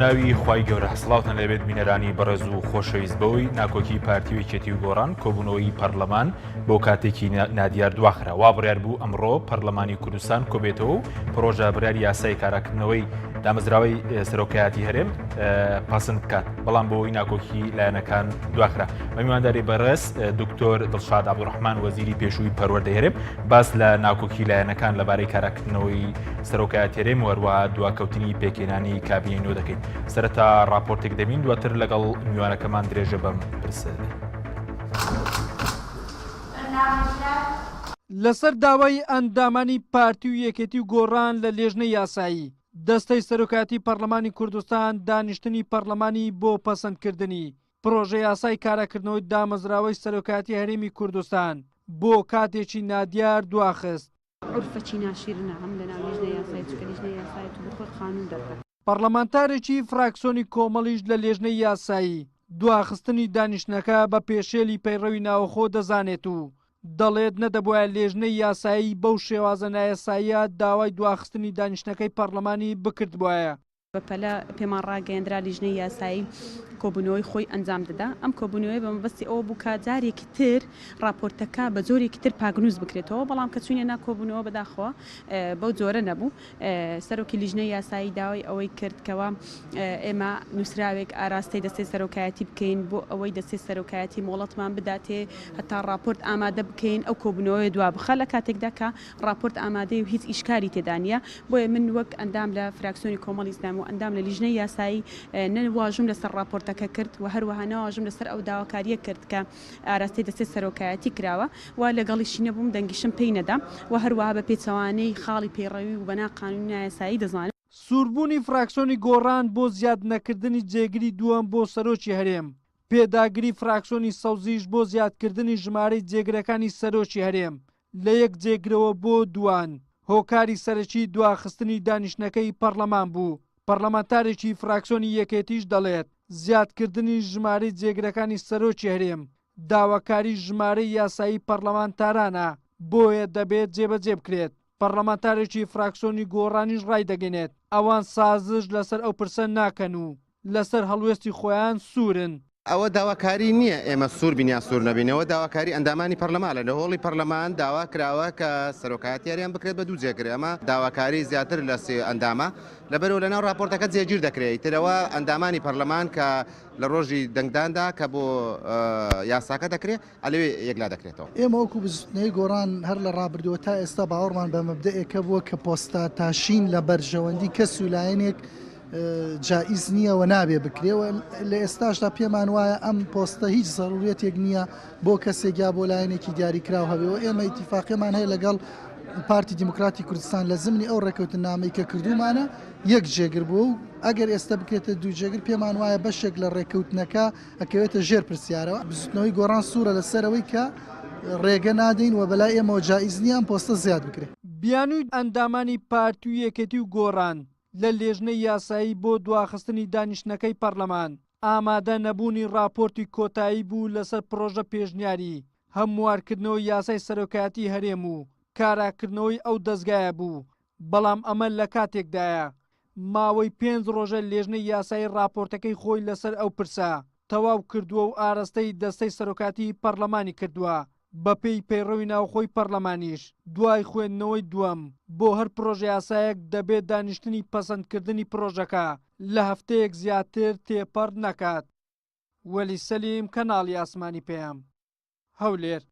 بەناوی خوای گەورە سڵاوتان لێبێت بینەرانی بەڕێز و خۆشەویست بەوەی ناکۆکی پارتی و یەکێتی و گۆڕان کۆبوونەوەی پەرلەمان بۆ کاتێکی نادیار دواخرا وا بڕیار بوو ئەمڕۆ پەرلەمانی کوردستان کۆبێتەوە و پرۆژە بڕیاری یاسای کاراکردنەوەی دامەزراوەی سەرۆکایەتی هەرێم پەسند بکات بەڵام بۆی ناکۆکی لایەنەکان دواخرا بە میوانداری بەڕێز دکتۆر دڵشاد عەبدولڕەحمان وەزیری پێشووی پەروەردەی هەرێم باس لە ناکۆکی لایەنەکان لەبارەی کاراکردنەوەی سەرۆکایەتی هەرێم و هەروەها دواکەوتنی پێکهێنانی کابینەی نوێ دەکەین سەرەتا ڕاپۆرتێک دەبین دواتر لەگەڵ میوانەکەمان درێژە بەم پرسە دەدەین. لەسەر داوای ئەندامانی پارتی و یەکێتی و گۆڕان لە لێژنەی یاسایی، دەستەی سەرۆکایەتی پەڕلەمانی کوردستان دانیشتنی پەڕلەمانی بۆ پەسەندکردنی پڕۆژەیاسای کاراکردنەوەی دامەزراوەی سەرۆکایەتی هەرێمی کوردستان بۆ کاتێکی نادیار دواخست. عورفەکی ناشیرنە هەم لەناو لیژنەی یاسایی چونکە لیژنەی یاسایی تو بخۆی قانون دەرکە. پەڕلەمانتارێکی فراکسۆنی کۆمەڵیش لە لێژنەی یاسایی، دواخستنی دانیشتنەکە بە پێشێلی پەیڕەوی ناوەخۆ دەزانێت و دەڵێت نەدەبوایە لێژنەی یاسایی بەو شێوازە نایاساییە داوای دواخستنی دانیشتنەکەی پەڕلەمانی بکردبوایە. بەپەلە پێمان ڕاگەیەندرا لیژنەی یاسایی کۆبوونەوەی خۆی ئەنجام دەدا، ئەم کۆبوونەوەیە بە مەبەستی ئەوە بوو کە جارێکی تر ڕاپۆرتەکە بە جۆرێکی تر پاکنووس بکرێتەوە، بەڵام کە چووینە ناو کۆبوونەوە بەداخەوە بەو جۆرە نەبوو. سەرۆکی لیژنەی یاسایی داوای ئەوەی کرد کەوا ئێمە نووسراوێک ئاراستەی دەستەی سەرۆکایەتی بکەین بۆ ئەوەی دەستەی سەرۆکایەتی مۆڵەتمان بداتێ هەتا ڕاپۆرت ئامادە بکەین ئەو کۆبوونەوەیە دوابخا لە کاتێکدا کە ڕاپۆرت ئامادەیە و هیچ ئیشکالی تێدا نییە، بۆیە من وەک ئەندام لە فراکسیۆنی کۆمەڵی ئیسلامی و ئەندام لە لیژنەی یاسایی نە واژووم لەسەر ڕاپۆرتەکە کرد و هەروەها نە واژووم لەسەر ئەو داواکارییە کرد کە ئاراستەی دەستەی سەرۆکایەتی کراوە و لەگەڵیشی نەبووم دەنگیشم پێی نەدا و هەروەها بە پێچەوانەی خاڵی پەیڕەوی و بە ناقانونی نایاسایی دەزانم. سووربوونی فراکسۆنی گۆڕان بۆ زیاد نەکردنی جێگری دووەم بۆ سەرۆکی هەرێم، پێداگری فراکسۆنی سەوزیش بۆ زیادکردنی ژمارەی جێگرەکانی سەرۆکی هەرێم لە یەک جێگرەوە بۆ دووان، هۆکاری سەرەکی دواخستنی دانیشتنەکەی پەڕلەمان بوو، پەڕلەمانتارێکی فراکسۆنی یەکێتیش دەڵێت، زیادکردنی ژمارەی جێگرەکانی سەرۆکی هەرێم، داواکاری ژمارەی یاسایی پەڕلەمانتارانە، بۆیە دەبێت جێبەجێ بکرێت. پەڕلەمانتارێکی فراکسۆنی گۆڕانیش ڕایدەگەنێت، ئەوان سازش لەسەر ئەو پرسە ناکەن و لەسەر هەڵوێستی خۆیان سوورن. ئەوە داواکاری نییە ئێمە سوور بین یان سوور نەبین، ئەوە داواکاری ئەندامانی پەرلەمانە. لە هۆڵی پەرلەمان داوا کراوە کە سەرۆکایەتی هەرێم بکرێت بە دوو جێگر، ئەمە داواکاری زیاتر لە سێ ئەندامە، لەبەرئەوە لەناو راپۆرتەکە جێگیر دەکرێت. ئیتر ئەوە ئەندامانی پەرلەمان کە لە رۆژی دەنگداندا کە بۆ یاساکە دەکرێت، ئەلەوێ یەکلا دەکرێتەوە. ئێمە وەکو بزوتنەوەی گۆڕان هەر لە ڕابردووە تا ئێستا باوەڕمان بە مەبدەئێک هەبووە کە پۆستاتاشین لە بەرژەوەندی کەس و لایەنێک جائیز نییە و نابێ بکرێ و لە ئێستاشدا پێمان وایە ئەم پۆستە هیچ زەروریەتێک نییە بۆ کەسێک یا بۆ لایەنێکی دیاریکراو هەبێ و ئێمە ئیتیفاقیمان هەیە لەگەڵ پارتی دیموکراتی کوردستان لە زمنی ئەو ڕێکەوتنامەی کە کردوومانە یەک جێگر بووە و ئەگەر ئێستا بکرێتە دوو جێگر پێمان وایە بەشێک لە ڕێکەوتنەکە ئەکەوێتە ژێر پرسیارەوە. بزوتنەوەی گۆڕان سوورە لەسەر ئەوەی کە ڕێگە نادەین و بەلای ئێمەوە جائیز نییە ئەم پۆستە زیاد بکرێ. بیانووی ئەندامانی پارتی و یەکێتی و گۆڕان لە لێژنەی یاسایی بۆ دواخستنی دانیشتنەکەی پەڕلەمان، ئامادە نەبوونی ڕاپۆرتی کۆتایی بوو لەسەر پڕۆژە پێشنیاری هەموارکردنەوەی یاسای سەرۆکایەتی هەرێم و کاراکردنەوەی ئەو دەزگایە بوو بەڵام ئەمە لە کاتێکدایە ماوەی پێنج ڕۆژە لێژنەی یاسایی ڕاپۆرتەکەی خۆی لەسەر ئەو پرسە تەواو کردووە و ئارەستەی دەستەی سەرۆکاتیی پەڕلەمانی کردووە، بەپێی پەیڕەوی ناوخۆی پەڕلەمانیش دوای خوێندنەوەی دووەم بۆ هەر پڕۆژەیاسایەک دەبێت دانیشتنی پەسەندکردنی پڕۆژەکە لە هەفتەیەک زیاتر تێپەڕ نەکات. وەلی سەلیم، کەناڵی ئاسمانی پەیام، هەولێر.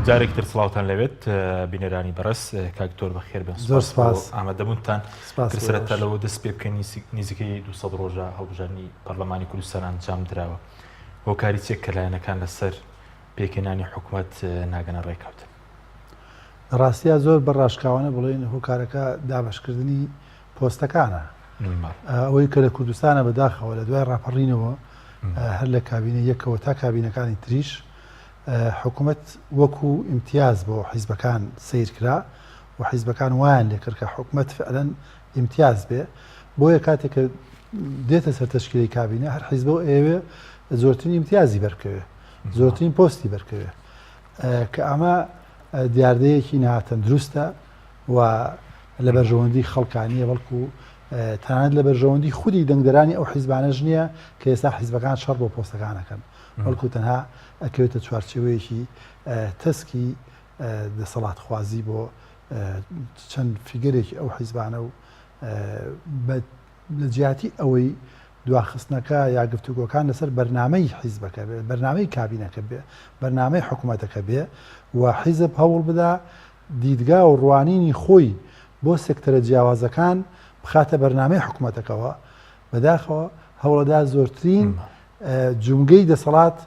جارێکی تر سڵاوتان لەوێت بینەرانی بەڕێز کاک دکتۆر بەخێر بن زۆر سپاس ئامادەبوونتان سەرەتا لەوە دەست پێ بکەین نزیکەی 200 ڕۆژە هەڵبژاردنی پەرلەمانی کوردستان ئەنجام دراوە هۆکاری چیە کە لایەنەکان لەسەر پێکهێنانی حکومەت ناگەنە ڕێککەوتن؟ لە ڕاستیا زۆر بە ڕاشکاوانە بڵێین هۆکارەکە دابەشکردنی پۆستەکانە. ئەوەی کە لە کوردستانە بەداخەوە لە دوای ڕاپەڕینەوە هەر لە کابینە یەکەوە تا کابینەکانی تریش حکوومەت وەکو ئیمتیاز بۆ حیزبەکان سەیر کرا و حیزبەکان وایان لێکرد کە حکوومەت فعلەن ئیمتیاز بێ بۆیە کاتێک کە دێتە سەر تەشکیلی کابینە هەر حیزبە و ئەیەوێ زۆرترین ئیمتیازی بەربکەوێ. زۆرترین پۆستی بەرکەوێ کە ئەمە دیاردەیەکی ناتەندروستە و لە بەرژەوەندی خەڵکانیە بەڵکو تەنانەت لە بەرژەوەندی خودی دەنگدەرانی ئەو حیزبانەش نییە کە ئێستا حیزبەکان شەڕ بۆ پۆستەکانەکەن بەڵکو تەنها ئەکەوێتە چوارچێوەیەکی تەسکی دەسەڵاتخوازی بۆ چەند فیگەرێکی ئەو حیزبانە و لە جیاتی ئەوەی دواخستنەکە یا گفتوگۆکان لەسەر بەرنامەی حیزبەکە بێ بەرنامەی کابینەکە بێ بەرنامەی حکوومەتەکە بێ و حیزب هەوڵ بدا دیدگا و ڕوانینی خۆی بۆ سێکتەرە جیاوازەکان بخاتە بەرنامەی حکوومەتەکەوە بەداخەوە هەوڵەدا زۆرترین جومگەی دەسەڵات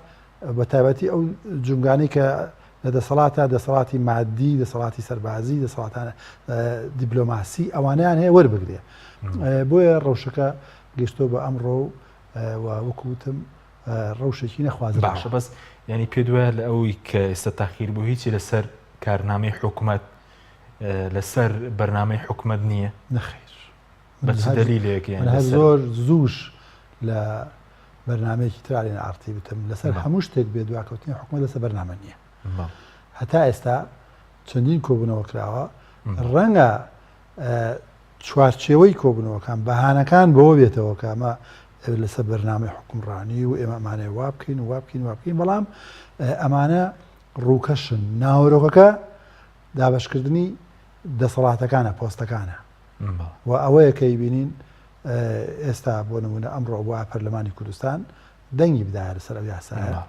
بە تایبەتی ئەو جومگانەی کە لە دەسەڵاتە دەسەڵاتی مادی دەسەڵاتی سەربازی دەسەڵاتانە دیبلۆماسی ئەوانیان هەیە وەربگرێ بۆیە ڕەوشەکە گەشتۆ بە ئەمڕۆ و وەکوتم ڕەوشێکی نەخواز باشە بەس ینی پێ دوایە لە ئەوی کە ئێستا تاخیر بوو هیچی لەسەر کارنامەی حکوومەت لەسەر بەرنامەی حکوومەت نییە نەخیر بە چ دەلیلێک یان من هەر لەسەر زۆر زووش لە بەرنامەیەکی تر ئالێن ئاڕتی وتم لەسەر هەموو شتێک بێ دواکەوتنی حکومەت لەسەر بەرنامە نییە بەڵێ. هەتا ئێستا چەندین کۆبوونەوە کراوە ڕەنگە چوارچێوەی کۆبوونەوەکان بەهانەکان بەوە بێتەوە کە ئەمە لەسەر بەرنامەی حکومڕانی و ئێمە ئەمانەیە وا بکەین و وا بکەین وا بکەین بەڵام ئەمانە ڕووکەشن ناوەرۆکەکە دابەشکردنی دەسەڵاتەکانە پۆستەکانە و ئەوەیە کە ئەیبینین ئێستا بۆ نمونە ئەمڕۆ بوایە پەرلەمانی کوردستان دەنگی بدایە لەسەر ئەو یاسایە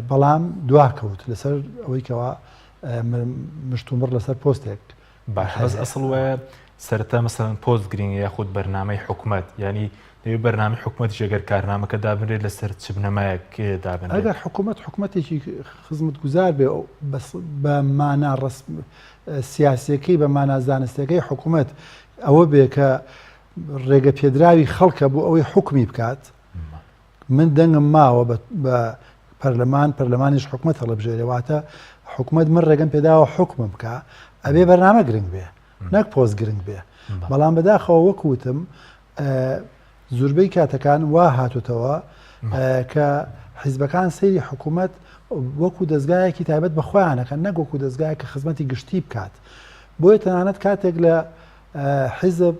بەڵام دواکەوت لەسەر ئەوەی کەوا مشتومڕ لەسەر پۆستێک باش بەس ئەسڵ وایە سەرەتا مەسەلەن پۆست گرینگە یاخود بەرنامەی حکومەت یانی دەبێت بەرنامەی حکومەتیش ئەگەر کارنامەکە دابنرێت لەسەر چ بنەمایەک دابنرێت؟ ئەگەر حکومەت حکومەتێکی خزمەتگوزار بێ بە مانا سیاسیەکەی بە مانا زانستیەکەی حکومەت ئەوە بێ کە ڕێگە پێدراوی خەڵکە بۆ ئەوەی حکومی بکات من دەنگم ماوە بە پەرلەمان پەرلەمانیش حکومەت هەڵبژێرێ واتە حکومەت من ڕێگەم پێداوە حکومم بکە ئەبێ بەرنامە گرنگ بێ نەک پۆست گرنگ بێ بەڵام بەداخەوە وەکو وتم زوربەی کاتەکان وا هاتوتەوە کە حیزبەکان سەیری حکوومەت وەکو دەستگایەکی تایبەت بە خۆیانەکەن نەک وەکو دەستگایە کە خزمەتی گشتی بکات بۆیە تەنانەت کاتێک لە حیزب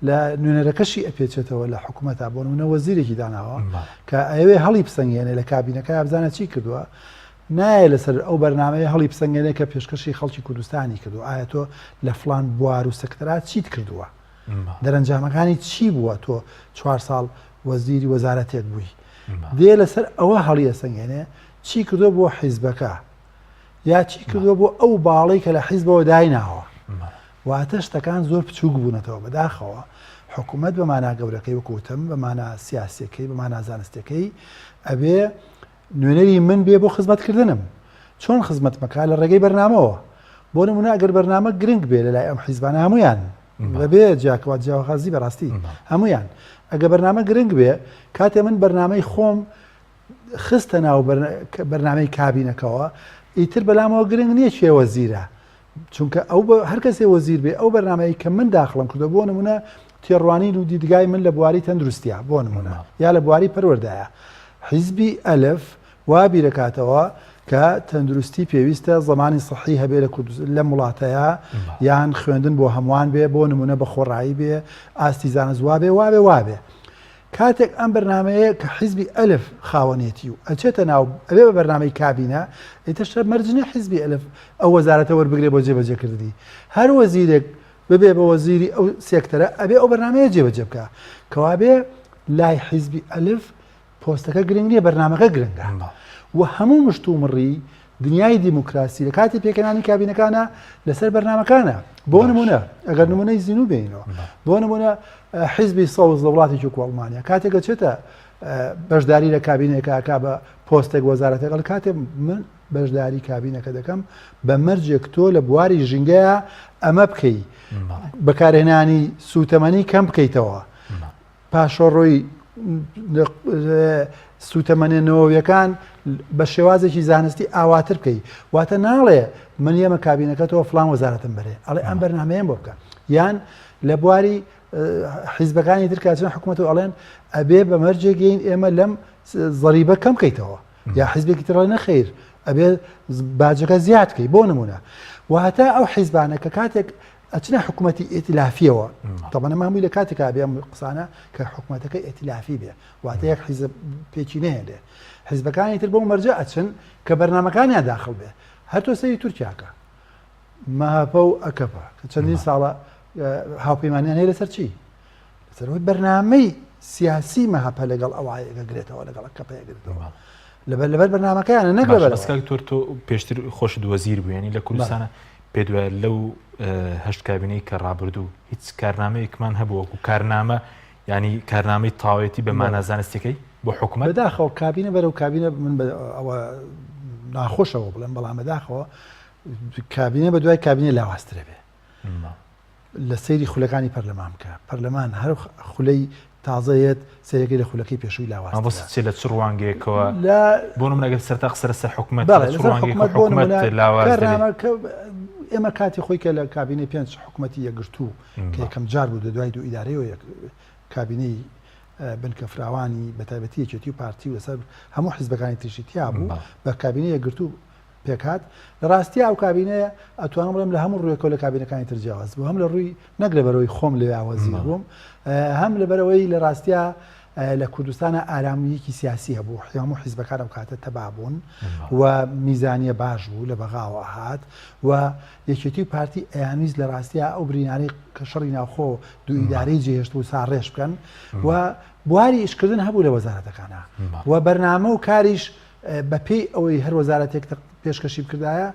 لە نوێنەرەکەشی ئەپێچێتەوە لە حکوومەتە بۆ نمونە وەزیرێکی داناوە کە ئەوێ هەڵی پسەنگێنێ لە کابینەکە بزانە چی کردووە نایە لەسەر ئەو بەرنامەیە هەڵی پسەنگێنێ کە پێشکەشی خەڵکی کوردستانی کردووە ئایا تۆ لە فڵان بوار و سەکتەرا چیت کردووە دەرەنجامەکانی چی بووە تۆ چوار ساڵ وەزیری وەزارەتێک بووی دێ لەسەر ئەوە هەڵی ئەسەنگێنێ چی کردووە بۆ حیزبەکە یا چی کردووە بۆ ئەو باڵەی کە لە حیزبەوە دایناوە واتە شتەکان زۆر بچووک بوونەتەوە بەداخەوە حکوومەت بە مانا گەورەکەی وەکوتم بە مانا سیاسەکەی بە مانا زانستەکەی ئەبێ نوێنەری من بێ بۆ خزمەتکردنم. چۆن خزمەتم ئەکا؟ لە ڕێگەی بەرنامەوە. بۆ نموونە ئەگەر بەرنامە گرنگ بێ لە لای ئەم حیزبانە هەموویان بەبێ جیاکوا جیاوازی بەڕاستی هەموویان ئەگە بەرنامە گرنگ بێ کاتێ من بەرنامەی خۆم خستە ناو بەرنامەی کابینەکەوە ئیتر بەلامەوە گرنگ نییە کێ وەزیرە چونکە ئەو هەر کەسێ وەزیر بێ ئەو بەرنامەیە کە من داخڵم کردو بۆ نمونە تێڕوانین و دیدگای من لە بواری تەندروستیا بۆ نمونە یا لە بواری پەروەردایە حیزبی ئەلف وا بیرەکاتەوە کە تەندروستی پێویستە زمانی سەحی هەبێ لە کوردستان لەم وڵاتەیە یان خوێندن بۆ هەمووان بێ بۆ نمونە بە خۆڕایی بێ ئاستی زانست وابێ وابێ وابێ کاتێک ئەم بەرنامەیە کە حیزبی ئەلف خاوەنێتی و ئەچێتە ناو ئەبێ بە بەرنامەی کابینە ئیتر شەر مەرج نییە حیزبی ئەلف ئەو وەزارەتە وەربگرێ بۆ جێبەجێکردنی هەر وەزیرێک ببێ بە وەزیری ئەو سێکتەرە ئەبێ ئەو بەرنامەیە جێبەجێ بکا کەوابێ لای حیزبی ئەلف پۆستەکە گرنگ نییە بەرنامەکە گرنگە و هەموو مشتومڕی دنیای دیموکراسی لە کاتی پێکهێنانی کابینەکانە لەسەر بەرنامەکانە بۆ نمونە ئەگەر نمونەی زینوو بینەوە بۆ نمونە حیزبی سەوز لە وڵاتێکی وەکو ئەڵمانیا کاتێک دەچێتە بەشداری لە کابینێکە ئەکا بە پۆستێک وەزارەتێک ئەڵێ کاتێ من بەشداری کابینەکە دەکەم بە مەرجێک تۆ لە بواری ژینگەیە ئەمە بکەی بەکارهێنانی سوتەمەنی کەم بکەیتەوە پاشەڕۆی سوتەمەنیە نەوەویەکان بە شێوازێکی زانستی ئاواتر بکەی واتە ناڵێ من یەمە کابینەکەتەوە فلان وەزارەتم بەرێ ئەڵێ ئەم بەرنمەیەم بۆ بکە یان لە بواری حیزبەکانی تر کاچن حکوومەت و ئەڵێن ئەبێ بە مەرجێک گەین ئێمە لەم زەریبە کەم بکەیتەوە. یا حیزبێکی تر ئەڵێ نەخیر ئەبێ باجەکە زیاد کەی بۆ نمونە واتە ئەو حیزبانە کە کاتێک ئەچنە حکوومەتی ئیتلافیەوە تەبەنە مامووی لە کاتێکا بێ ئەم قسانە کە حکوومەتەکە ئیتلافی بێ واتە یەک حیزب پێکی نەهێنێ حیزبەکانی تر بەو مەرجە ئەچن کە بەرنامەکانیان داخل بێ هەر تۆ سەیری تورکیاکە مەهەپە و ئەکەپە کە چەندین ساڵە هاوپەیمانیان هەیە لەسەر چی لەسەر ئەوەی بەرنامەی سیاسی مەهەپە لەگەڵ ئەوە یەکەگرێتەوە لەگەڵ ئەکەپە یەکگرێتەوە لەبەر لەبەر بەرنامەکەیانە نەک لەبەر بەس کاک دکتۆر تۆ پێشتر خۆشت وەزیر بوو یانی لە کوردستانە پێت وایە لەو هەشت کابینەی کە ڕابردوو هیچ کارنامەیەکمان هەبوو وەکو کارنامە ینی کارنامەی تاوێتی بە مانا زانستیەکەی بۆ حکومەت؟ بەداخەوە کابینە بەرەو کابینە من ئەوە ناخۆشەوە بڵێم بەڵام بەداخەوە کابینە بە دوای کابینە لاوازترە بێ لە سەیری خولەکانی پەرلەمان بکە پەرلەمان هەر خولەی تازەیەت سەیرەکەی لە خولەکەی پێشووی لاواز مەبەست چیە لە چ ڕوانگەیەکەوە لە بۆ نمونە ئەگەر سەرتا قسە لەسەر حکومەت بەڵێ لە چ لەسەر ڕوانگەیەکەوە حکومەت بۆ حکومەت نمونە لاواز دەبێت کارنامە کە ئێمە کاتی خۆی کە لە کابینەی پێنج حکومەتی یەکگرتوو کە یەکەم جار بوو لە دوای دوو ئیدارەیەوە یەک کابینەی بنکە فراوانی بە تایبەتی یەکێتی و پارتی و لەسەر هەموو حیزبەکانی تریشی تیا بوو بە کابینەی یەکگرتوو پێکهات، لە ڕاستیا ئەو کابینەیە ئەتوانم بڵێم لە هەموو ڕوویەکەوە لە کابینەکانی تر جیاواز بوو، هەم لە ڕووی نەک لەبەرئەوەی خۆم لەوێ وەزیر بووم، هەم لەبەرئەوەی لە ڕاستیا لە کوردستانا ئارامییەکی سیاسی هەبوو، هەموو حیزبەکان ئەو کاتە تەبا بوون و میزانیە باش بوو لە بەغاوە ئەهات و یەکێتی و پارتی ئەیانویست لە ڕاستیا ئەو برینانەی کە شەڕی ناوخۆ دوو ئیدارەی جێهێشتبوو ساڕێژ بکەن و بواری ئیشکردن هەبوو لە وەزارەتەکانا و بەرنامە و کاریش بەپێی ئەوەی هەر وەزارەتێک پێشکەشی بکردایە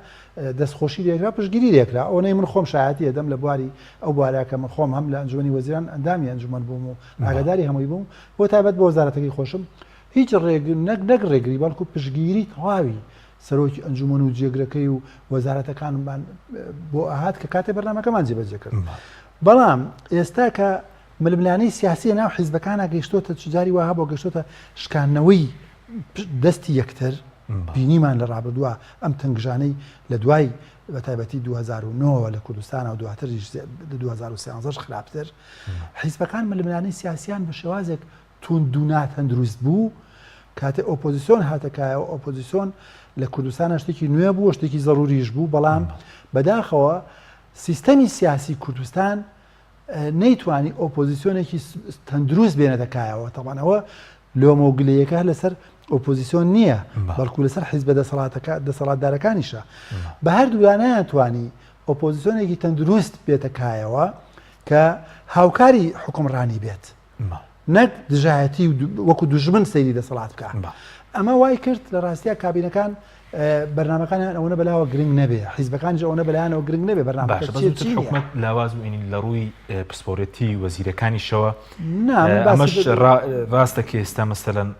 دەستخۆشی لێکرا پشتگیری لێکرا ئەوەنەی من خۆم شایەتی ئەدەم لە بواری ئەو بوارە کە من خۆم هەم لە ئەنجومەنی وەزیران ئەندامی ئەنجومەن بووم و ئاگاداری هەمووی بووم بۆ تایبەت بۆ وەزارەتەکەی خۆشم هیچ ڕێگ نەک نەک ڕێگری بەڵکو پشتگیری تەواوی سەرۆکی ئەنجومەن و جێگرەکەی و وەزارەتەکانمان بۆ ئەهات کە کاتێ بەرنامەکەمان جێبەجێ کرد بەڵام ئێستا کە ململانێی سیاسی ناو حیزبەکانە گەیشتۆتە جاری وا هەبووە گەیشتۆتە شکاندنەوەی دەستی یەکتر بینیمان لە ڕابردووە ئەم تەنگژانەی لە دوای بە تایبەتی 2009 لە کوردستانە و دواتریش لە 2013 خراپتر حیزبەکان ململانێی سیاسیان بە شێوازێک توند و ناتەندروست بوو کاتێ ئۆپۆزیسیۆن هاتە کایەوە ئۆپۆزیسیۆن لە کوردستانە شتێکی نوێ بوو شتێکی زەروریش بوو بەڵام بەداخەوە سیستەمی سیاسی کوردستان نەیتوانی ئۆپۆزیسیۆنێکی تەندروست بێنێتە کایەوە، تەبعەن ئەوە لۆمە و گلەیەکە هەر لەسەر ئۆپۆزیسیۆن نییە، بەڵکو لەسەر حیزبە دەسەڵاتەکە دەسەڵاتدارەکانیشە. بە هەردوولا نەیانتوانی ئۆپۆزیسیۆنێکی تەندروست بێتە کایەوە کە هاوکاری حوکمڕانی بێت. نەک دژایەتی و وەکو دوژمن سەیری دەسەڵات بکە ئەمە وای کرد لە ڕاستیا کابینەکان بەرنمەکانیان ئەوەنە بەلاوە گرنگ نەبێ حیزبەکانیش ئەوەنە بەلایانەوە گرنگ نەبێ بەرنامە حکومەت لاواز بووین لە ڕووی پسپۆرێتی وەزیرەکانیشەوە ئەمەش ڕاستە کە ئێستا مەسەلەن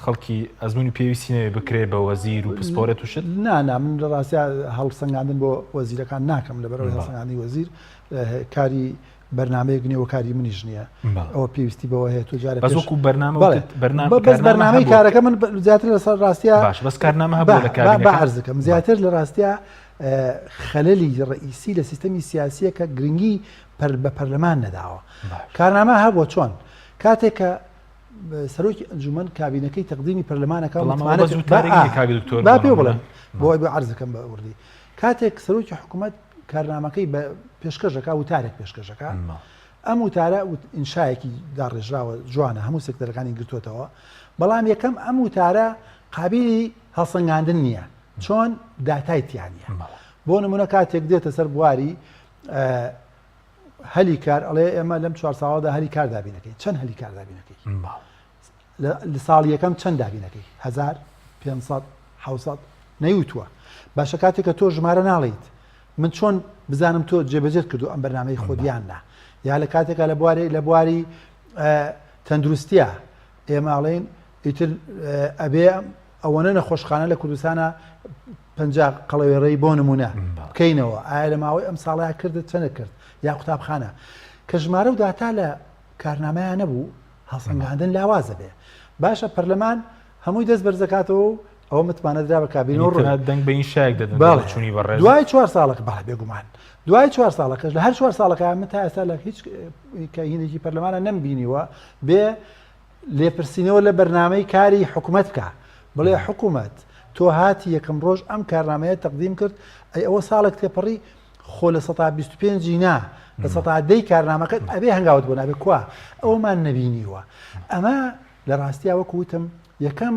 خەڵکی ئەزمموی پێویستی نەوێ بکرێ بە وەزیر و پسپۆرێت و شت نا نا من لە ڕاستیا هەڵسەنگاندن بۆ وەزیرەکان ناکەم لەبەرەوەی هەڵسەنگاندنی وەزیر کاری بەرنامەیەک نیە و کاری منیش نییە ئەوە پێویستی بەوە هەیە تۆ جارێ بەس وەکو بەرنامە بەڵێ بەرنامە بەس بەرنامەی کارەکە من زیاتر لەسەر ڕاستیە باش بەس کارنامە هەبوو لە کابینەکە با عەرز بکەم زیاتر لە ڕاستیە خەلەلی ڕئیسی لە سیستەمی سیاسیە کە گرنگی پەر بە پەرلەمان نەداوە کارنامە هەبووە چۆن کاتێک کە سەرۆکی ئەنجومەن کابینەکەی تەقدیمی پەرلەمانەکە با پێ بڵێم بۆ ئەوەی عەرز بکەم بە وردی کاتێک سەرۆکی حکوومەت کارنامەکەی بە پێشکەش دەکا وتارێک پێشکەش دەکا ئەم وتارە ئینشایەکی داڕێژراوە جوانە هەموو سێکتەرەکانی گرتوتەوە بەڵام یەکەم ئەم وتارە قابلی هەڵسەنگاندن نییە چۆن داتای تیانە بۆ نمونە کاتێک دێتە سەر بواری هەلی کار ئەڵێ ئێمە لەم چوار ساڵدا هەلی کار دابینەکەین چەند هەلی کار دابینەکەی لە ساڵی یەکەم چەند دابینەکەی هزار 500 حوسەد نەیوتووە باشە کاتێک کە تۆ ژمارە ناڵێیت من چۆن بزانم تۆ جێبەجێت کردو ئەم بەرنامەی خۆت یان نا یا لە کاتێکا لە بواری لە بواری تەندروستیە ئێمە ئەڵێین ئیتر ئەبێ ئەوەنە نەخۆشخانە لە کوردستانە پەنجا قەڵەوێڕەی بۆ نمونە بکەینەوە ئایا لە ماوەی ئەم ساڵەیە کردت چەند کرد یا قوتابخانە کە ژمارە و داتا لە کارنامەیان نەبوو هەڵسەنگاندن لاوازە بێ باشە پەرلەمان هەمووی دەست بەرزەکاتەوە و ئەوە متمانە درا بە کابینە و ڕۆی. دەنگ بە ئینشایەک دەدەن بە چوونی بەڕێز. دوای چوار ساڵەکە بەڵێ بێگومان دوای چوار ساڵەکەش لە هەر چوار ساڵەکە من تا ئێستا لە هیچ کە هینێکی پەرلەمانە نەمبینیوە بێ لێپرسینەوە لە بەرنامەی کاری حکوومەت بکە. بڵێ حکوومەت تۆ هاتی یەکەم ڕۆژ ئەم کارنامەیە تەقدیم کرد ئەی ئەوە ساڵێک تێپەڕی خۆ لە سەتا 25 نا لە سەتا دەی کارنامەکەت ئەبێ هەنگاوت بۆ نابێ کوا ئەومان نەبینیوە ئەمە لە ڕاستیا وەکو وتم یەکەم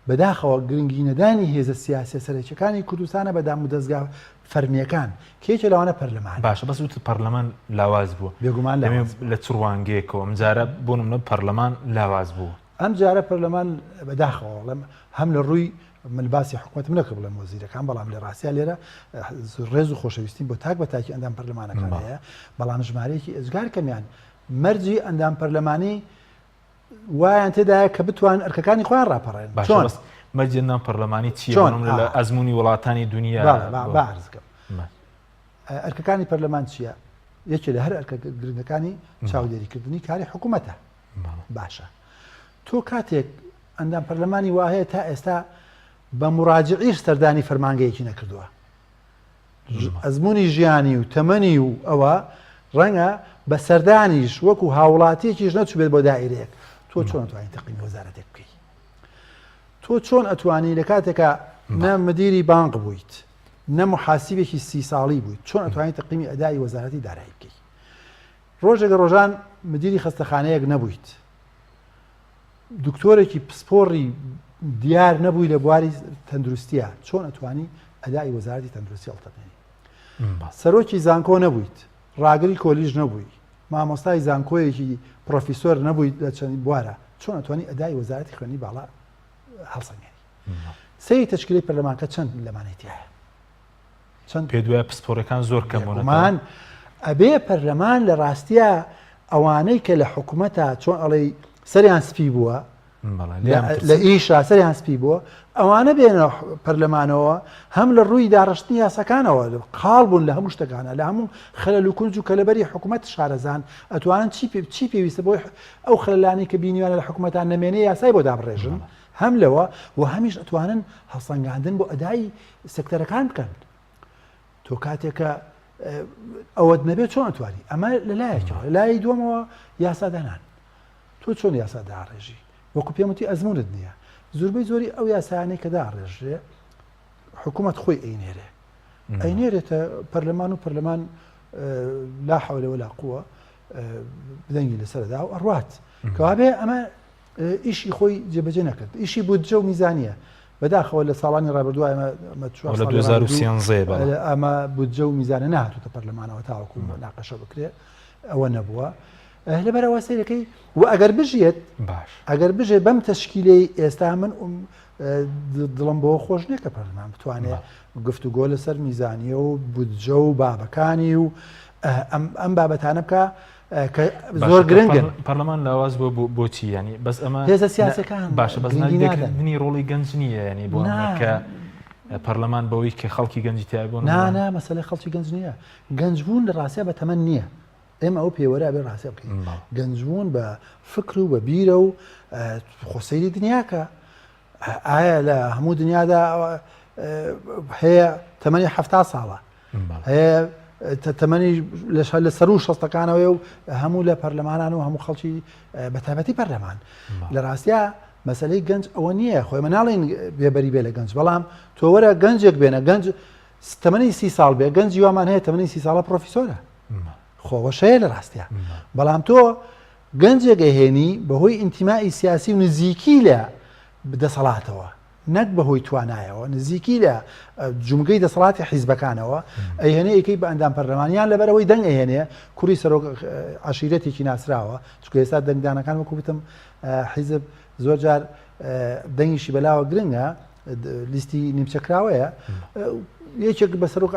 بەداخەوە گرنگی نەدانی هێزە سیاسیە سەرەکیەکانی کوردستانە بە دامودەزگا فەرمیەکان کە یەکێ لەوانە پەرلەمانە. باشە بەس وتت پەرلەمان لاواز بووە. بێگومان لاواز بووە. لە چ ڕوانگەیەکەوە ئەم جارە بۆ نمونە پەرلەمان لاواز بوو؟ ئەم جارە پەرلەمان بەداخەوە بڵێم هەم لە ڕووی من باسی حکومەتم نەکرد بڵێم وەزیرەکان بەڵام لە ڕاستیا لێرە ڕێز و خۆشەویستیم بۆ تاک بە تاکی ئەندام پەرلەمانەکان هەیە بەڵام ژمارەیەکی ئێجگار کەمیان مەرجی ئەندام پەرلەمانی وایان تێدایە کە بتوان ئەرکەکانی خۆیان ڕاپەڕێن باشە چۆن؟ بەس مەرجی ئەندام پەرلەمانی چییە؟ چۆن؟ بۆ نمونە لە ئا. ئەزموونی وڵاتانی دونیا بەڵێ با بۆ با عەرز کەم بە. ئەرکەکانی پەرلەمان چییە؟ یەکێ لە هەر ئەرکە گرنگەکانی بەڵێ. چاودێریکردنی کاری حکوومەتە بەڵێ. باشە تۆ کاتێک ئەندام پەرلەمانی وا هەیە تا ئێستا بە مراجعیش سەردانی فەرمانگەیەکی نەکردووە ئەزموونی ژیانی و تەمەنی و ئەوە ڕەنگە بە سەردانیش وەکو هاوڵاتیەکیش نەچوبێت بۆ دائیرەیەک تۆ چۆن ئەتوانی تەقیمی وەزارەتێک بکەی تۆ چۆن ئەتوانی لە کاتێکا نە مدیری بانق بوویت نە محاسبێکی سی ساڵی بوویت چۆن ئەتوانی تەقیمی ئەدای وەزارەتی دارایی بکەی ڕۆژێک ڕۆژان مدیری خەستەخانەیەک نەبوویت دکتۆرێکی پسپۆڕی دیار نەبووی لە بواری تەندروستیە چۆن ئەتوانی ئەدای وەزارەتی تەندروستی هەڵتەقێنی سەرۆکی زانکۆ نەبوویت ڕاگری کۆلیژ نەبووی مامۆستای زانکۆیەکی پرۆفیسۆر نەبوویت لە چەند بوارە چۆن ئەتوانی ئەدای وەزارەتی خوێندنی باڵا هەڵسەنگێنی سەیری تەشکیلەی پەرلەمانکە چەند لەمانەی تیایە چەند پێت وایە پسپۆڕەکان زۆر کەم بوونەتەوە؟ بێگومان ئەبێ پەرلەمان لە ڕاستیا ئەوانەی کە لە حکومەتە چۆن ئەڵێی سەریان سپی بووە لە ئیشا سەریان سپی بووە ئەوانە بێنە پەرلەمانەوە هەم لە ڕووی داڕشتنی یاسەکانەوە قاڵ بوون لە هەموو شتەکانە لە هەموو خەلەل و کونج و کەلەبەری حکوومەت شارەزان ئەتوانن چی پێ چی پێویستە بۆی ئەو خەلەلانی کە بینیوانە لە حکوومەتان نەمێنێ یاسای بۆ دابڕێژن هەم لەوە و هەمیش ئەتوانن هەڵسەنگاندن بۆ ئەدای سێکتەرەکان بکەن تۆ کاتێکە ئەوەت نەبێت چۆن ئەتوانی ئەمە لەلایەکەوە لای دووەمەوە یاسادانان تۆ چۆن یاسا داڕێژی وەکو پێموتی ئەزمونت نییە زۆربەی زۆری ئەو یاسایانەی کە داڕێژرێ حکوومەت خۆی ئەینێرێ ئەینێرێتە پەرلەمان و پەرلەمان لا حەولە ولا قووە دەنگی لەسەردا و ئەڕوات کەوابێ ئەمە ئیشی خۆی جێبەجێ نەکرد ئیشی بودجە و میزانیە بەداخەوە لە ساڵانی ڕابردوو ئەمە چوار لە ساڵی 2013 ڕابردوو بەڵێ. ئەمە بودجە و میزانە نەهاتووتە پەرلەمانەوە تاوەکو مناقەشە بکرێ ئەوە نەبووە لەبەرەوە سەیرەکەی و ئەگەر بژێت باش ئەگەر بژێت بەم تەشکیلەی ئێستا من دڵم بۆ خۆش نییە کە پەرلەمان بتوانێت گفتوگۆ لەسەر میزانیە و بودجە و بابەکانی و ئەم بابەتانە بکە کە زۆر گرنگن. پەرلەمان لاواز بووە بۆچی یانی بەس ئەمە هێزە سیاسەکان باشە بەس نادیدەکردنی ڕۆڵی گەنج نییە ینی بۆ کە پەرلەمان بەوەی کە خەڵکی گەنجی تیا بوون نا مەسەلەی خەڵکی گەنج نییە گەنجبوون لە ڕاستیا بە تەمەن نییە ئێمە ئەو پێوەرە بێ ڕاستیا بکەین گەنجبوون بە فکر و بە بیرە و خۆسەیری دنیاکە ئایا لە هەموو دنیادا هەیە تەمەنی ه ساڵە هەیە تەمەنی لە سەرو شەستەکانەوەی و هەموو لە پەرلەمانان و هەموو خەڵکی بە تایبەتی پەرلەمان لە ڕاستیا مەسلەی گەنج ئەوە نییە خۆی مناڵین بێبەری بێ لە گەنج بەڵام تۆوەرە گەنجێک بێنە گەنج تەمەنی سی ساڵ بێ گەنجی وامان هەیە تەمەنی سی ساڵە پرۆفیسۆرە خۆوەشەیە لە ڕاستیا بەڵام تۆ گەنجێک ئەهێنی بەهۆی ئینتیمائی سیاسی و نزیکی لە دەسەڵاتەوە نەک بەهۆی توانایەوە نزیکی لە جومگەی دەسەڵاتی حیزبەکانەوە ئەیهێنێ ئەیکەی بە ئەندام پەرلەمان یان لەبەرئەوەی دەنگ ئەهێنێ کوڕی سەرۆک عەشیرەتێکی ناسراوە چونکە ئێستا دەنگدانەکان وەکو وتم حیزب زۆر جار دەنگیشی بەلاوە گرنگە لیستی نیمچەکراوەیە یەکێک بە سەرۆک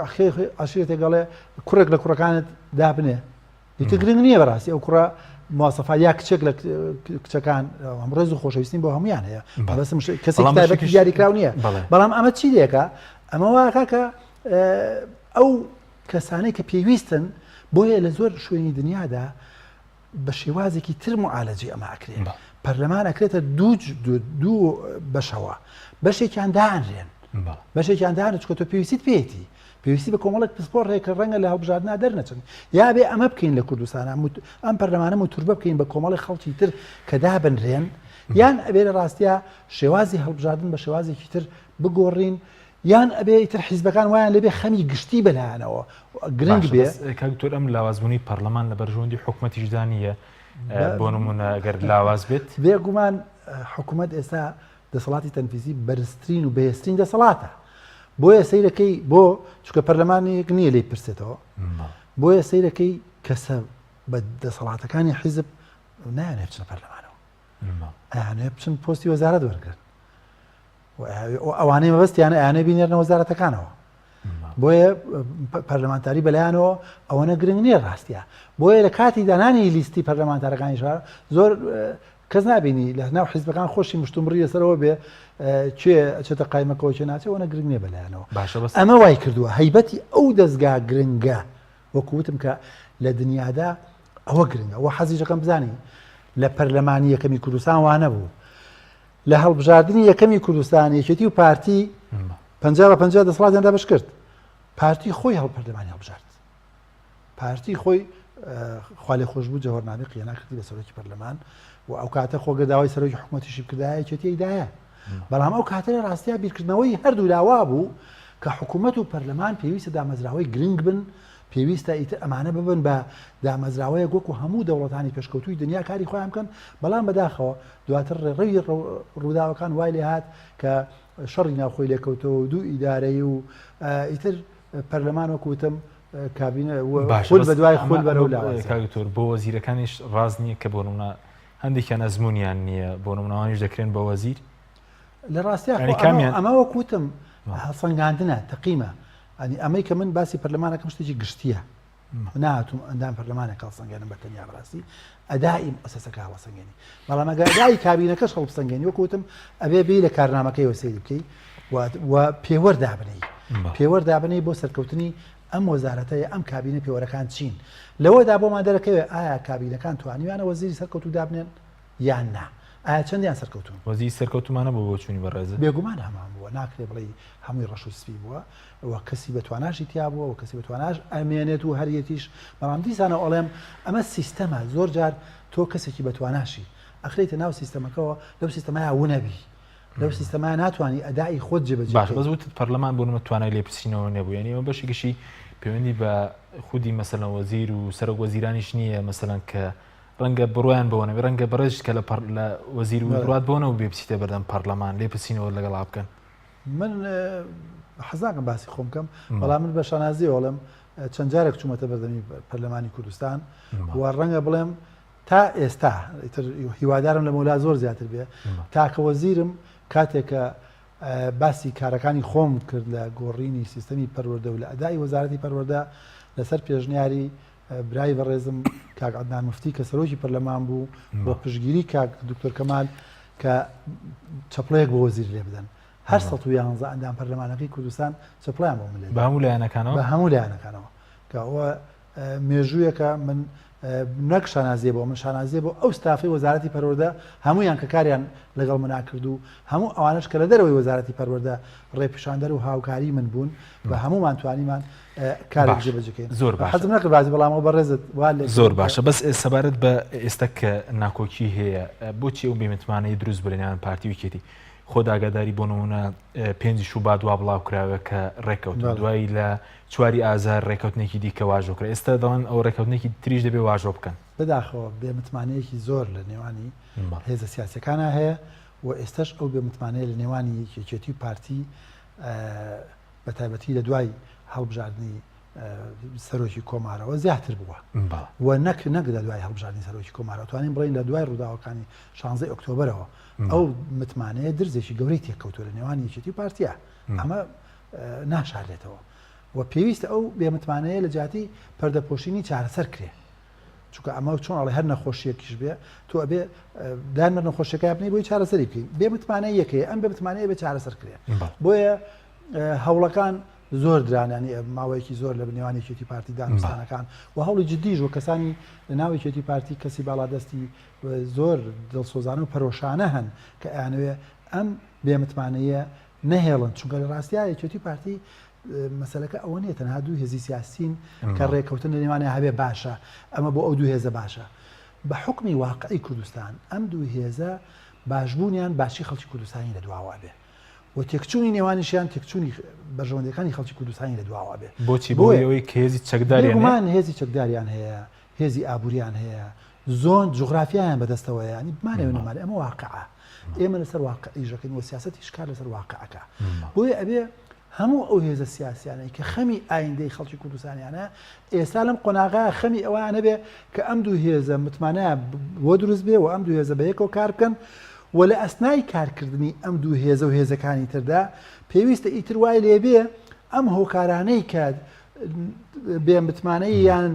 عەشیرەتێک ئەڵێ کوڕێک لە کوڕەکانت دابنێ ئیتر گرنگ نییە بەڕاستی ئەو کوڕە مواسەفات یا کچێک لە کچەکان هەم ڕێز و خۆشەویستیم بۆ هەمویان هەیە بەڵام کەسێک تایبەتی دیاریکراو نییە بەڵام ئەمە چی لێکە ئەمە واکە کە ئەو کەسانەی کە پێویستن بۆیە لە زۆر شوێنی دنیادا بە شێوازێکی تر معالەجی ئەمە ئەکرێت پەرلەمان ئەکرێتە دوو بەشەوە بەشێکیان دانرێن بەشێکیان دانە چکە تۆ پێویستیت پێیەتی پێویستی بە کۆمەڵێک پسپۆڕ هەیە کە ڕەنگە لە هەڵبژاردنا دەرنەچن یا بێ ئەمە بکەین لە کوردستان ئەم پەرلەمانە موتوربە بکەین بە کۆمەڵی خەڵکی تر کە دابنرێن. یان ئەبێ لە ڕاستیا شێوازی هەڵبژاردن بە شێوازێکی تر بگۆڕین یان ئەبێ ئیتر حیزبەکان وایان لێبێ خەمی گشتی بەلایانەوە گرنگ بێ. کاک دکتۆر ئەم لاوازبوونی پەرلەمان لە بەرژەوەندی حکومەتیشدا نییە بۆ نمونە گەر لاواز بێت؟ بێگومان حکومەت ئێستا دەسەڵاتی تەنفیزی بەرزترین و بەهێزترین دەسەڵاتە بۆیە سەیرەکەی بۆ چونکە پەرلەمانێک نییە لێی پرسێتەوە بۆیە سەیرەکەی کەسە بە دەسەڵاتەکانی حیزب نایانێ بچنە پەرلەمانەوە ئەیانێ بچن پۆستی وەزارەت وەرگن ئەوانەی مەبەستیانە ئەیانێ بینێرنە وەزارەتەکانەوە بۆیە پەرلەمانتاری بەلایانەوە ئەوەنە گرنگ نییە ڕاستە بۆیە لە کاتی دانانی لیستی پەرلەمانتارەکانی شار زۆر کەس نبینی لە ناو حیزبەکان خۆشی مشتومڕی لەسەرەوە بێ کێ ئەچێتە قایمەکەەوە کێ ناچێت ئەوەنە گرنگ نییە بەلایانەوە باشە بەس ئەمە وای کردووە هەیبەتی ئەو دەستگا گرنگە وەکو وتم کە لە دنیادا ئەوە گرنگە وە حەزیش دەکەم بزانی لە پەرلەمانی یەکەمی کوردستان وانە بوو لە هەڵبژاردنی یەکەمی کوردستان یەکێتی و پارتی 50 بە 50 دەسەڵاتیان دابەش کرد پارتی خۆی هەڵ پەرلەمانی هەڵبژارد پارتی خۆی خوالێ خۆشببوو جەوهەر نامیق یەنا کردی بە سەرۆکی پەرلەمان و ئەو کاتە خۆگە داوای سەرۆکی حکوومەتیشی بکردایە یەکێتی ئەیدایە بەڵام ئەو کاتە لە ڕاستیا بیرکردنەوەی هەردوو لاوا بوو کە حکوومەت و پەرلەمان پێویستە دامەزراوەی گرنگ بن پێویستە ئیتر ئەمانە ببن بە دامەزراوەیەک وەکو هەموو دەوڵەتانی پێشکەوتوی دنیا کاری خۆیان بکەن بەڵام بەداخەوە دواتر ڕێڕەوی ڕووداوەکان وای لێهات کە شەڕی ناوخۆی لێکەوتەوە و دوو ئیدارەی و ئیتر پەرلەمان وەکو وتم کابینە خول بە دوای خول بەرەو لاوازی. کاک دکتۆر بۆ وەزیرەکانیش ڕاست نییە کە بۆ نمونە هەندێکیان ئەزمونیان نییە بۆ نمونەوانیش دەکرێن بە وەزیر؟ لە ڕاستیا خۆ ئەمە وەک وتم هەڵسەنگاندنە تەقیمە ئەنی ئەمەی کە من باسی پەرلەمانەکەم شتێکی گشتیە ناتوم ئەندام پەرلەمانێک هەڵسەنگێنم بە تەنیا بەڕاستی ئەدائی موسسەکە هەڵەسەنگێنی بەڵام ئەگەر ئەدائی کابینەکەش هەڵبسەنگێنی وەکو وتم ئەبێ بێی لە کارنامەکەیەوە سەیری بکەی و پێوەر دابنێی پێوەر دابنێی بۆ سەرکەوتنی ئەم وەزارەتە یا ئەم کابینە پێوەرەکان چین لەوەدا بۆمان دەرەکەوێ ئایا کابینەکان توانیویانە وەزیری سەرکەوتوو دابنێن یان نا ئایا چەندیان سەرکەوتوون؟ وەزیری سەرکەوتوومان هەبووە بۆچوونی بەڕێزت؟ بێگومان هەمان بووە ناکرێ بڵێی هەمووی ڕەش و سپی بووە و کەسی بە تواناشی تیا بووە و کەسی بە تواناش ئەمێنێت و هەریەتیش بەڵام دیسانەوە ئەڵێم ئەمە سیستەمە زۆر جار تۆ کەسێکی بە تواناشی ئەخرێیتە ناو سیستەمەکەوە لەو سیستەمەیا ونەبی لەو سیستەمە ناتوانانی ئەدای خۆت جێبەجێ باش بەس وتت پەرلەمان بۆ نمە توانای لێپرسینەوە نەبوو یعنی ئەمە بەشێکیشی پەیوەندی بە خودی مەسەلەن وەزیر و سەرۆک وەزیرانیش نییە مەسەلەن کە ڕەنگە بڕوایان بەوە نەبێ ڕەنگە بەڕێزیش کە لە پەر لە وەزیر و بڕوات بەوە نەبوو بێ بچیتە بەردەم پەرلەمان لێپرسینەوە لەگەڵا بکەن من حەزناکەم باسی خۆم بکەم بەڵام من بە شانازیەوە ئەڵێم چەند جارێک چوومەتە بەردەمی پەرلەمانی کوردستان و ڕەنگە بڵێم تا ئێستا ئیتر هیوادارم لە مەولا زۆر زیاتر بێ تاکە وەزیرم کاتێک کە باسی کارەکانی خۆم کرد لە گۆڕینی سیستەمی پەروەردە و لە ئەدای وەزارەتی پەروەردە لەسەر پێشنیاری برای بەڕێزم کاک عەدنان مفتی کە سەرۆکی پەرلەمان بوو و پشتگیری کاک دکتۆر کەمال کە چەپڵەیەک بۆ وەزیر لێ بدەن هەر 111 ئەندام پەرلەمانەکەی کوردستان چەپڵیان بۆ من لێ بە هەموو لایەنەکانەوە بە هەموو لایەنەکانەوە کە ئەوە مێژوویەکە من نەک شانازیە بۆ من شانازیە بۆ ئەو ستافی وەزارەتی پەروەردە هەمویان کە کاریان لەگەڵ منا کرد و هەموو ئەوانش کە لە دەرەوەی وەزارەتی پەروەردە ڕێپیشاندەر و هاوکاری من بوون بە هەمومان توانیمان کارێک جێبەجێ کەین زۆر باشە حەزم نەکرد باسی بەڵام ئەو بەڕێزت وا لێ زۆر باشە بەس سەبارەت بە ئێستا کە ناکۆکی هەیە بۆچی ئەو بێمتمانەی دروست بوو لە نێوان پارتی و یەکێتی خۆت ئاگاداری بۆ نمونە پێنجی شوبات وا بڵاو کراوە کە ڕێککەوتن دوایی لە چواری ئازار ڕێککەوتنێکی دیکە واژۆ کرا ئێستا دەڵێن ئەو ڕێککەوتنێکی تریش دەبێ واژۆ بکەن بەداخەوە بێمتمانەیەکی زۆر لە نێوانی هێزە سیاسەکانە هەیە و ئێستش ئەو بێمتمانەیە لە نێوانی یەکێتی و پارتی بە تایبەتی لە دوای هەڵبژاردنی سەرۆکی کۆمارەوە زیاتر بووە و نەک نەک لە دوای هەڵبژاردنی سەرۆکی کۆمارەوە توانین بڵێین لە دوای ڕووداوەکانی شانزەی ئۆکتۆبەرەوە ئەو متمانەیە درزێکی گەورەی تێکەوتووە لە نێوان یەکێتی و پارتیا ئەمە ناشارێتەوە و پێویستە ئەو بێمتمانەیە لە جیاتی پەردەپۆشینی چارەسەر کرێ چونکە ئەمە چۆن ئەڵێ هەر نەخۆشیەکیش بێ تۆ ئەبێ دان بە نەخۆشیەکە بنەی بۆی چارەسەری بکەین بێ متمانە یەکەیە ئەم بێ متمانەیە بێ چارەسەر کرێ بۆیە هەوڵەکان زۆر درانانی ماوەیەکی زۆر لە نێوان یەکێتی پارتی دانوستانەکان و هەوڵی جددیش و کەسانی لە ناو یەکێتی پارتی کەسی باڵادەستی زۆر دڵسۆزانە و پەرۆشانە هەن کە ئەیانەوێ ئەم بێمتمانەیە نەهێڵن چونکە لە ڕاستیا یەکێتی پارتی مەسەلەکە ئەوە نیە تەنها دوو هێزی سیاسین کە ڕێکەوتن لە نێوانیان هەبێ باشە ئەمە بۆ ئەو دوو هێزە باشە بە حوکمی واقعی کوردستان ئەم دوو هێزە باشبوونیان باشی خەڵکی کوردستانی لە دواوە ئەبێ و تێکچوونی نێوانیشیان تێکچوونی بەرژەوەندیەکانی خەڵکی کوردستانی لە دواوە بێ. بۆچی؟ بۆ ئەوەی کە هێزی چەکداریان هەیە؟ بێگومان هێزی چەکداریان هەیە، هێزی ئابووریان هەیە، زۆن جوغرافیایان بەدەستەوەیە، یانی بمانەوێ نەمانەوێ ئەمە واقعە. ئێمە لەسەر واقع ئیش دەکەین و سیاسەتیش کار لەسەر واقع ئەکا. بۆیە ئەبێ هەموو ئەو هێزە سیاسیانەی کە خەمی ئایندەی خەڵکی کوردستانیانە ئێستا لەم قۆناغە خەمی ئەوەیان هەبێ کە ئەم دوو هێزە متمانەیان بۆ دروست بێ و ئەم دوو هێزە بە یەکەوە کار بکەن و لە ئەسنای کارکردنی ئەم دوو هێزە و هێزەکانی تردا پێویستە ئیتر وای لێبێ ئەم هۆکارانەی کە بێ متمانەی یان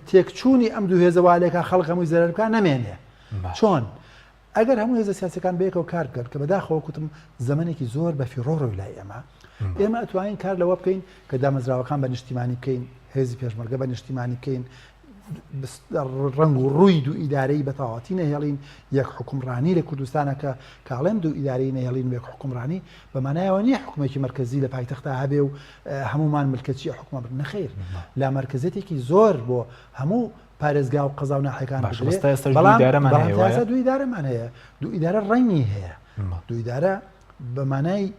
تێکچوونی ئەم دوو هێزە والێکا خەڵک هەمووی زەرەر بکە نەمێنێ چۆن؟ ئەگەر هەموو هێزە سیاسیەکان بەیەکەوە کار بکەن کە بەداخەوە کوتم زەمەنێکی زۆر بە فیڕۆ ڕۆی لای ئێمە ئێمە ئەتوانین کار لەوە بکەین کە دامەزراوەکان بە نیشتیمانی بکەین هێزی پێشمەرگە بە نیشتیمانی بکەین ڕنگ و ڕووی دوو ئیدارەی بە تەواوەتی نەهێڵین یەک حکومڕانی لە کوردستانە کە کاڵێم دوو ئیدارەی نەهێڵین و یەک حکومڕانی بە مانایەوە نییە حکومێکی مرکزی لە پایتەختا هەبێ و هەمومان ملکەچی حکومە بن نەخیر لا مرکزێتێکی زۆر بۆ هەموو پارێزگا و قەزا و ناحیەکان باشە بگرێ بەس تا ئێستاش دوو بەڵام ئیدارەمان بەڵام هەیە تا وایە؟ ئێستا دوو ئیدارەمان هەیە دوو ئیدارە ڕەنگی هەیە دوو ئیدارە بە مانای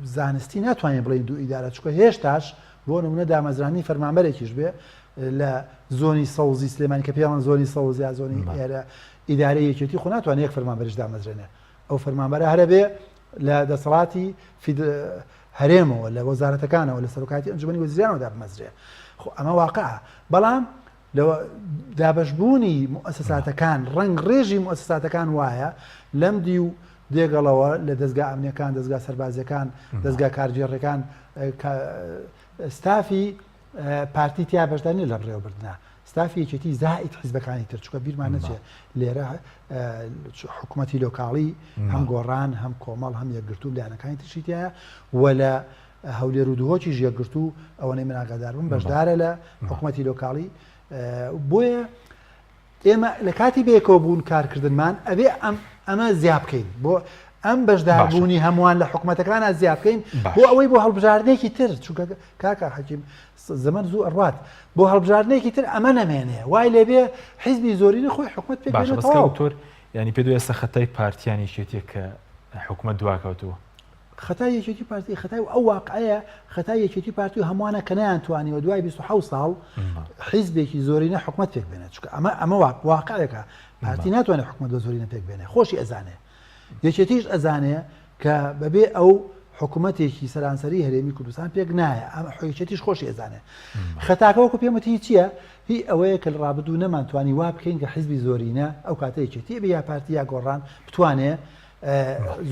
زانستی ناتوانین بڵێین دوو ئیدارە چونکە هێشتاش بۆ نمونە دامەزرانی فەرمانبەرێکیش بێ لە زۆنی سەوزی سلێمانی کە پێیان زۆنی سەوز یا زۆنی ئێرە ئیدارەی یەکێتی خۆ ناتوانێت یەک فەرمانبەریش دامەزرێنێ ئەو فەرمانبەرە هەرە بێ لە دەسەڵاتی هەرێمەوە لە وەزارەتەکانەوە لە سەرۆکایەتی ئەنجومەنی وەزیرانەوە دابمەزرێ خۆ ئەمە واقعە بەڵام لە دابەشبوونی موئەسەساتەکان ڕەنگ ڕێژی موئەسەساتەکان وایە لەم دی و دێگەڵەوە لە دەزگا ئەمنیەکان دەزگا سەربازیەکان دەزگا کارگێڕیەکان ستافی پارتی تیا بەشدار نیە لە بڕێوەبردنا ستافی یەکێتی زائید حیزبەکانی تر چونکە بیرمان نەچێ لێرە حکوومەتی لۆکاڵی هەم گۆڕان هەم کۆمەڵ هەم یەکگرتوو لایەنەکانی ترشی تایە و لە هەولێر و دهۆکیش یەکگرتوو ئەوەنەی من ئاگادار بم بەشدارە لە حکوومەتی لۆکاڵی بۆیە ئێمە لە کاتی بەیەکەوە بوون کارکردنمان ئەبێ ئەم ئەمە زیا بکەین بۆ ئەم بەشداربوونی هەمووان لە حکوومەتەکانە زیا بکەین بۆ ئەوەی بۆ هەڵبژاردنێکی تر چونکە کاکە حەکیم زەمەن زوو ئەڕوات بۆ هەڵبژاردنێکی تر ئەمە نەمێنێ وای لێبێ حیزبی زۆرینە خۆی حکومت پێک باشە بەس کاک دکتۆر یانی پێت وایە ئێستا خەتای پارتیان یەکێتیە کە حکومەت دواکەوتووە؟ خەتای یەکێتی پارتی خەتای ئەو واقعەیە خەتای یەکێتی پارتی و هەمووانە کە نەیانتوانیوە دوای 27 ساڵ حیزبێکی زۆرینە حکومەت پێک بێنێت چونکە ئەمە ئەمە واقعێکە پارتی ناتوانێت حکومەت بە زۆرینە پێک بێنێ خۆشی ئەزانێ یەکێتیش ئەزانێ کە بەبێ ئەو حکوومەتێکی سەرانسەری هەرێمی کوردستان پێک نایە ئەمە یەکێتیش خۆشی ئەزانێ خەتاکە وەکو پێم وتی چییە هی ئەوەیە کە لە ڕابردوو نەمانتوانی وا بکەین کە حیزبی زۆرینە ئەو کاتە یەکێتی بێ یا پارتی یا گۆڕان بتوانێ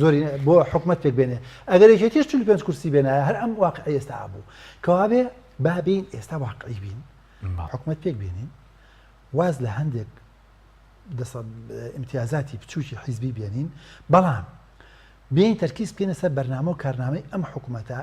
زۆری بۆ حکومەت پێک بێنێ ئەگەر یەکێتیش 45 کورسی بێنایە هەر ئەم واقعی ئێستا بوو کەوابێ با بین ئێستا واقعی بین حکومەت پێک بێنین واز لە هەندێک ئیمتیازاتی بچووکی حیزبی بێنین بەڵام بێین تەرکیز بکەینە سەر بەرنامە و کارنامەی ئەم حکومەتە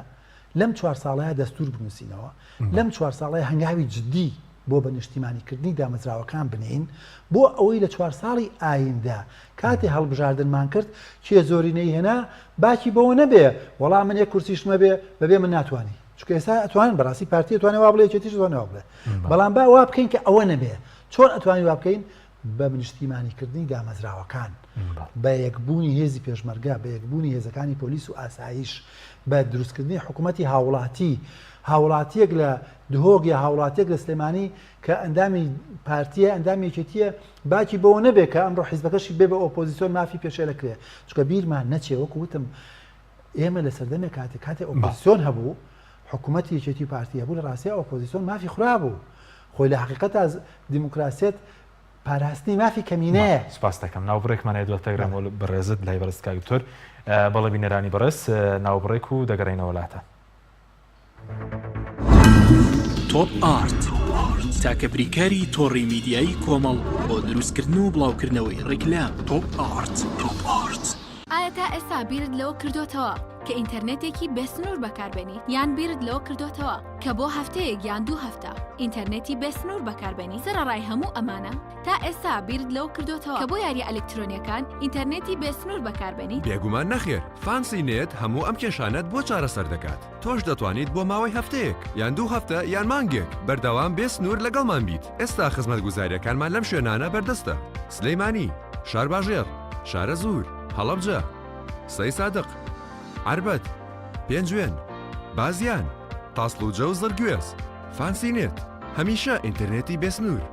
لەم چوار ساڵەیە دەستور بنووسینەوە لەم چوار ساڵەیە هەنگاوی جدی بۆ بە نیشتیمانیکردنی دامەزراوەکان بنێین بۆ ئەوەی لە چوار ساڵی ئایندە کاتێ هەڵبژاردنمان کرد کێ زۆرینەی هێنا باکی بەوە نەبێ وەڵا من یەک کورسیشم هەبێ بەبێ من ناتوانی چونکە ئێستا ئەتوانن بەڕاستی پارتی ئەتوانێ وا بڵێ یەکێتیش ئەتوانێ وا بڵێ بەڵام با وا بکەین کە ئەوە نەبێ چۆن ئەتوانی وا بکەین بە نیشتیمانیکردنی دامەزراوەکان، بە یەکبوونی هێزی پێشمەرگە، بە یەکبوونی هێزەکانی پۆلیس و ئاسایش، بە دروستکردنی حکوومەتی هاوڵاتی، هاوڵاتییەک لە دهۆک یا هاوڵاتییەک لە سلێمانی کە ئەندامی پارتییە، ئەندامی یەکێتییە، باکی بەوە نەبێ کە ئەمڕۆ حیزبەکەشی بێ بە ئۆپۆزیسیۆن مافی پێشێلەکرێ. چونکە بیرمان نەچێ وەکو وتم ئێمە لە سەردەمێک کاتێ کاتێ ئۆپۆزیسیۆن هەبوو، حکوومەتی یەکێتی و پارتی هەبوو، لە ڕاستیا ئۆپۆزیسیۆن مافی خورابوو. خۆی لە حەقیقەتا دیموکراسیەت پاراستنی مافی کەمینەیە. سوپاست دەکەم. ناوبڕێکمان هەیە دواتر دەگەڕێمەوە بەڕێزت لای بەڕێز کاک دکتۆر. بەڵێ بینەرانی بەڕێز ناوبڕێک و دەگەڕێینەوە لاتان. تۆپ ئارت تاکە بریکاری تۆڕی میدیایی کۆمەڵ بۆ دروستکردن و بڵاوکردنەوەی ڕیکلام تۆپ ئارت. ئایا تا ئێستا بیرت لەوە کردۆتەوە کە ئینتەرنێتێکی بێسنوور بەکاربێنیت یان بیرت لەوە کردۆتەوە کە بۆ هەفتەیەک یان دوو هەفتە ئینتەرنێتی بێسنوور بەکاربێنیت سەرەڕای هەموو ئەمانە تا ئێستا بیرت لەوە کردۆتەوە کە بۆ یاریە ئەلکترۆنیەکان ئینتەرنێتی بێسنوور بەکاربێنیت؟ بێگومان نەخێر، فانسی نێت هەموو ئەم کێشانەت بۆ چارەسەر دەکات، تۆش دەتوانیت بۆ ماوەی هەفتەیەک، یان دوو هەفتە، یان مانگێک، بەردەوام بێ سنوور لەگەڵمان بیت، ئێستا خزمەتگوزارییەکانمان لەم شوێنانە بەردەستە، سلیمانی، شارباژێڕ، شارەزوور، هەڵەبجە، سەیسادق، عەربەت، پێنجوێن، بازیان، تاسڵوجە و زڕگوێز. فانسی نێت، هەمیشە ئینتەرنێتی بێسنوور.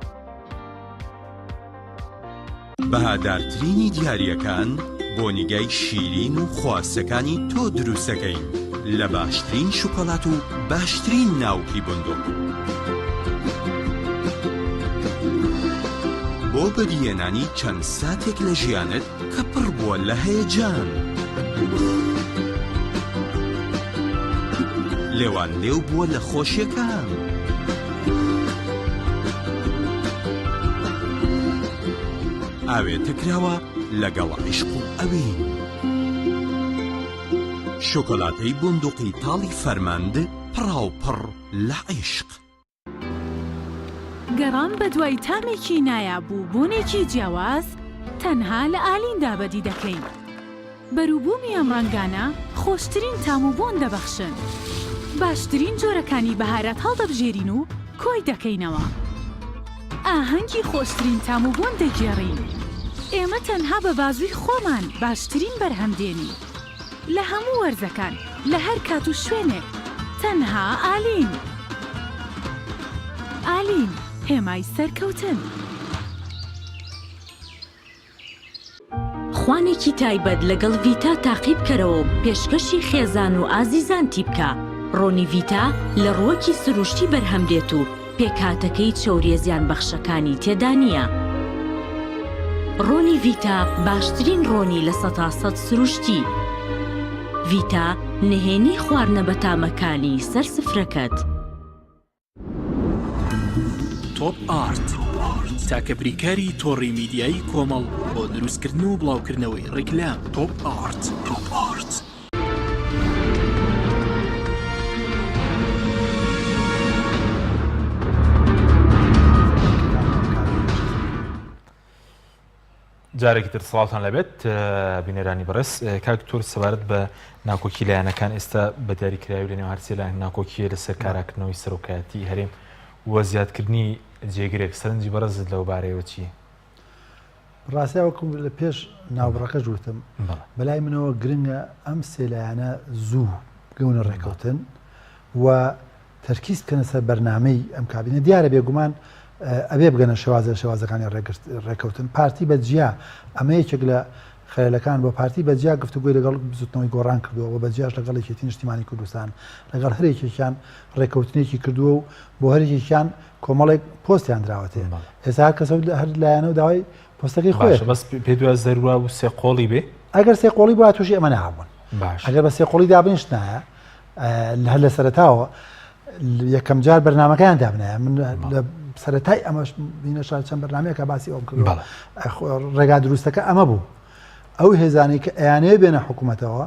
بەهادارترینی دیارییەکان بۆ نیگای شیرین و خواستەکانی تۆ دروستەکەین لە باشترین شوکۆلات و باشترین ناوکی بوندوق. بۆ بەدیهێنانی چەند ساتێک لە ژیانت کە پڕ بووە لە هەیەجان. لێوان لێو بووە لە خۆشیەکان. ئاوێتە کراوە لەگەڵ عیشق و ئەوین. شۆکۆلاتەی بوندوقی تاڵی فەرمەند پڕاوپڕ لە عیشق. گەڕان بەدوای تامێکی نایاب و بۆنێکی جیاواز تەنها لە ئالیندا بەدی دەکەین. بەروبوومی ئەم ڕەنگانە خۆشترین تام و بۆن دەبەخشن. باشترین جۆرەکانی بەهارات هەڵدەبژێرین و کۆی دەکەینەوە. ئاهەنگی خۆشترین تام و بۆن دەگێڕین. ئێمە تەنها بە بازووی خۆمان باشترین بەرهەم دێنین. لە هەموو وەرزەکان، لە هەر کات و شوێنێک، تەنها ئالین. ئالین، هێمای سەرکەوتن. خوانێکی تایبەت لەگەڵ ڤیتا تاقی بکەرەوە و پێشکەشی خێزان و ئازیزانتی بکە، ڕۆنی ڤیتا لە ڕووەکی سروشتی بەرهەم دێت و پێکهاتەکەی چەوریە زیانبەخشەکانی تێدا نییە. ڕۆنی ڤیتا باشترین ڕۆنی 100% سروشتی. ڤیتا نهێنی خواردنە بەتامەکانی سەر سفرەکەت. تۆپ ئارت، تاکە بریکاری تۆڕی میدیایی کۆمەڵ بۆ دروستکردن و بڵاوکردنەوەی ڕیکلام. تۆپ ئارت. جارێکی تر سڵاوتان لەبێت بینەرانی بەڕێز کاک تۆر سەبارەت بە ناکۆکی لایەنەکان ئێستا بە دیاریکراوی لە نێو هەرسێ لایەن ناکۆکیە لەسەر کاراکردنەوەی سەرۆکایەتی هەرێم و زیادکردنی جێگرێک سەرنجی بەڕێزت لەو بارەیەوە چی؟ ڕاستیا وەکو لە پێش ناوبڕەکەش وتم بەلای منەوە گرنگە ئەم سێ لایەنە زوو بگەونە ڕێکەوتن و تەرکیز بکەنە سەر بەرنامەی ئەم کابینە دیارە بێگومان ئەبێ بگەنە شێوازە شێوازەکانی ڕێکەوتن پارتی بە جیا ئەمە یەکێک لە خەیەلەکان بۆ پارتی بە جیا گفتوگۆی لەگەڵ بزوتنەوەی گۆڕان کردووە و بە جیاش لەگەڵ یەکێتی نیشتیمانی کوردستان لەگەڵ هەرێکێکیان ڕێکەوتنێکی کردووە و بۆ هەرێکێکیان کۆمەڵێک پۆستیان دراوەتێ ئێستا هەر کەسە هەر لایەنە و داوای پۆستەکەی خۆی بەس پێ دوای زەروا و سێ قۆڵی بێ ئەگەر سێ قۆڵی بووە تووشی ئەمە نەهابوون باش ئەگەر بە سێ قۆڵی دابنیشتنایە هەر لە سەرەتاوە یەکەم جار بەرنمەکەیان دابنایە من لە سەرەتای ئەمەش بینەشار چەند بەرنمەیەکە باسی ئەوم کردووە ڕێگا دروستەکە ئەمە بوو ئەو هێزانەی کە ئەیانەیە بێنە حکوومەتەوە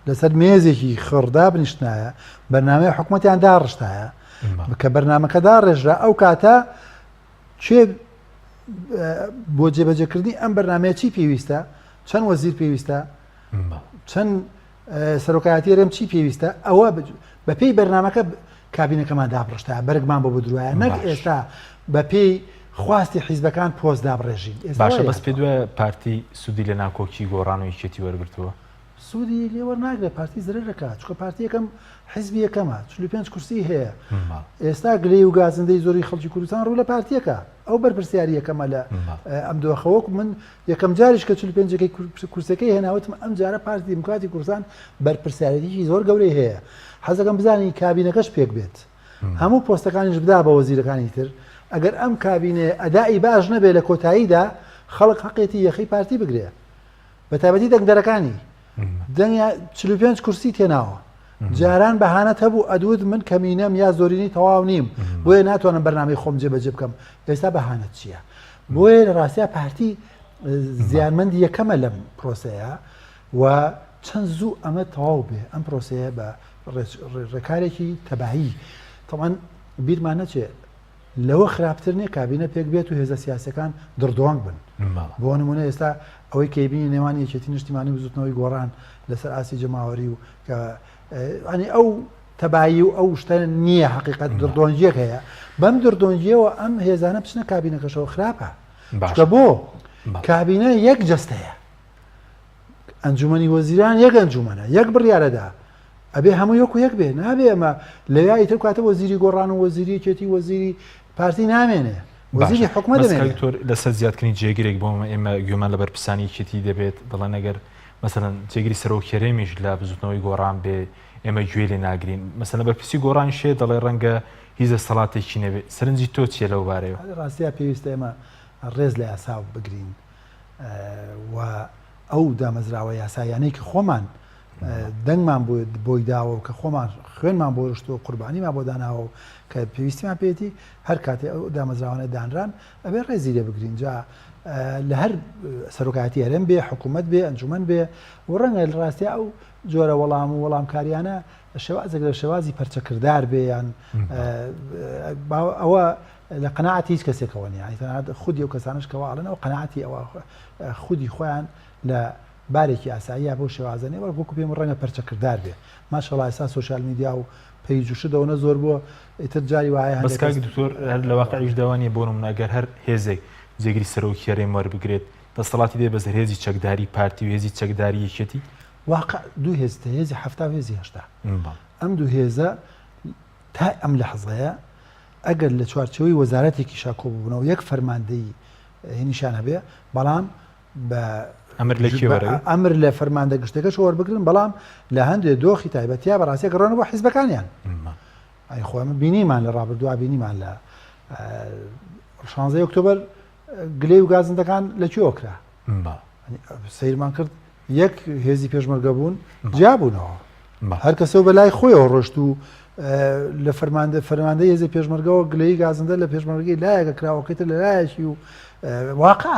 لەسەر مێزێکی خڕدا بنیشتایە بەرنمەی حکوومەتیان داڕشتایە کە بەرنمەکە داڕێژرا ئەو کاتە کێ بۆ جێبەجێکردنی ئەم بەرنمەیە چی پێویستە چەند وەزیر پێویستە چەند سەرۆکایەتی هەرێم چی پێویستە ئەوە بەپێی بەرنمەکە کابینەکەمان دابڕشتا بەرگمان بۆ بدروایە نەک ئێستا بەپێی خواستی حیزبەکان پۆست دابڕێژین باشە بەس پێ دوای پارتی سوودی لە ناکۆکی گۆڕان و یەکێتی وەرگرتووە سوودی لێ وەرناگرێت پارتی زەرەر دەکات چونکە پارتی یەکەم حیزبی یەکەمە 45 کورسی هەیە ئێستا گلەی و گازندەی زۆری خەڵکی کوردستان ڕوو لە پارتیەکە ئەو بەرپرسیاری یەکەمە لە ئەم دۆخە وەکو من یەکەم جاریش کە 45ەکەی کورسەکەی هێناوتم ئەم جارە پارتی دیموکراتی کوردستان بەرپرسیارێتیی زۆر گەورەی هەیە حەزەکەم بزانی کابینەکەش پێک بێت هەموو پۆستەکانیش بدا بە وەزیرەکانی تر ئەگەر ئەم کابینێ ئەدائی باش نەبێ لە کۆتاییدا خەڵک حەقێتی یەخەی پارتی بگرێ بە تایبەتی دەنگدەرەکانی دەنگیا 45 کورسی تێناوە جاران بەهانەت هەبوو ئەدوت من کەمینەم یا زۆرینەی تەواو نیم بۆیە ناتوانم بەرنامەی خۆم جێبەجێ بکەم ئێستا بەهانەت چییە بۆیە لە ڕاستیا پارتی زیانمەندی یەکەمە لەم پرۆسەیە و چەند زوو ئەمە تەواو بێ ئەم پرۆسەیە بە ڕێکارێکی تەبایی تەوان بیرمان نەچێ لەوە خراپتر نیە کابینە پێک بێت و هێزە سیاسیەکان دڕدۆنگ بن. بۆ نمونە ئێستا ئەوەی کە بینی نێوان یەکێتی نیشتیمانی و بزوتنەوەی گۆڕان لەسەر ئاستی جەماوەری و کە ئەنی ئەو تەبایی و ئەو شتە نییە حقیقت دڕدۆنگیەک هەیە بەم دڕدۆنگیەوە ئەم هێزانە بچنە کابینەکەشەوە خراپە باشە بۆ کابینە یەک جەستەیە. ئەنجومەنی وەزیران یەک ئەنجومەنە یەک بڕیارەدا ئەبێ هەموو یەک و یەک بێ نابێ ئەمە لەویا ئیتر کاتە وەزیری گۆڕان و وەزیری یەکێتی وەزیری پارتی نامێنێ وەزیری حکومەت دەمێنێ. دکتۆر لەسەر زیادکردنی جێگرێک بۆ ئێمە گوێمان لە بەرپرسانی یەکێتی دەبێت دەڵێن ئەگەر مەسەلەن جێگری سەرۆک هەرێمیش لە بزوتنەوەی گۆڕان بێ ئێمە گوێ لێ ناگرین مەسەلەن بەرپرسی گۆڕانیش هەیە دەڵێ ڕەنگە هیچ دەسەڵاتێکی نەبێ سەرنجی تۆ چییە لەو بارەیەوە؟ لە ڕاستیا پێویستە ئێمە ڕێز لە یاسا بگرین و ئەو دامەزراوە یاساییانەی کە خۆمان دەنگمان بۆی داوە و کە خۆمان خوێنمان بۆ رشتووە و قوربانیمان بۆ داناوە و کە پێویستیمان پێیەتی هەر کاتێ ئەو دامەزراوانە دانران ئەبێ ڕێزی لێ بگرین جا لە هەر سەرۆکایەتی هەرێم بێ حکوومەت بێ ئەنجومەن بێ و ڕەنگە لە ڕاستیا ئەو جۆرە وەڵام و وەڵامکاریانە شێوازێک لە شێوازی پەرچەکردار بێ یان ئەوە لە قەناعەتی هیچ کەسێکەوە نیە خودی ئەو کەسانش کەوا ئەڵێن ئەو قەناعەتی ئەوە خودی خۆیان لە بارێکی ئاساییە بەو شێوازە نیە بەڵکو وەکو پێم ڕەنگە پەرچەکردار بێ ماشەڵا ئێستا سۆشیال میدیا و پەیج و شت ئەوەنە زۆر بووە ئیتر جاری وایە بەس هەندێک کاک کەس دکتۆر هەر لە واقعیشدا وا نیە بۆ نمونە ئەگەر هەر هێزێک جێگری سەرۆکی هەرێم وەربگرێت دەسەڵاتی دێ بەسەر هێزی چەکداری پارتی و هێزی چەکداری یەکێتی؟ واقع دوو هێز هێزی 70 و هێزی 80 بەڵێ. ئەم دوو هێزە تا ئەم لەحزەیە ئەگەر لە چوارچێوەی وەزارەتێکیشا کۆببنەوە یەک فەرماندەی هینیشان هەبێ بەڵام بە ئەمر لە کێ وەرەگرن؟ ئەمر لە فەرماندە گشتەکەش وەربگرن بەڵام لە هەندێ دۆخی تایبەتیا بەڕاستی گەڕانەوە بۆ حیزبەکانیان ئەی خۆ ئەمە بینیمان لە ڕابردووا بینیمان لە شانزەی ئۆکتۆبەر گلەی و گازندەکان لە کوێوە کرا سەیرمان کرد یەک هێزی پێشمەرگە بوون جیابوونەوە هەر کەسەو بە لای خۆیەوە ڕۆشت و لە فەرماندە فەرماندەی هێزی پێشمەرگەوە گلەیی گازندە لە پێشمەرگەی لایەکە کراوەکەی تر لە لایەکی و واقع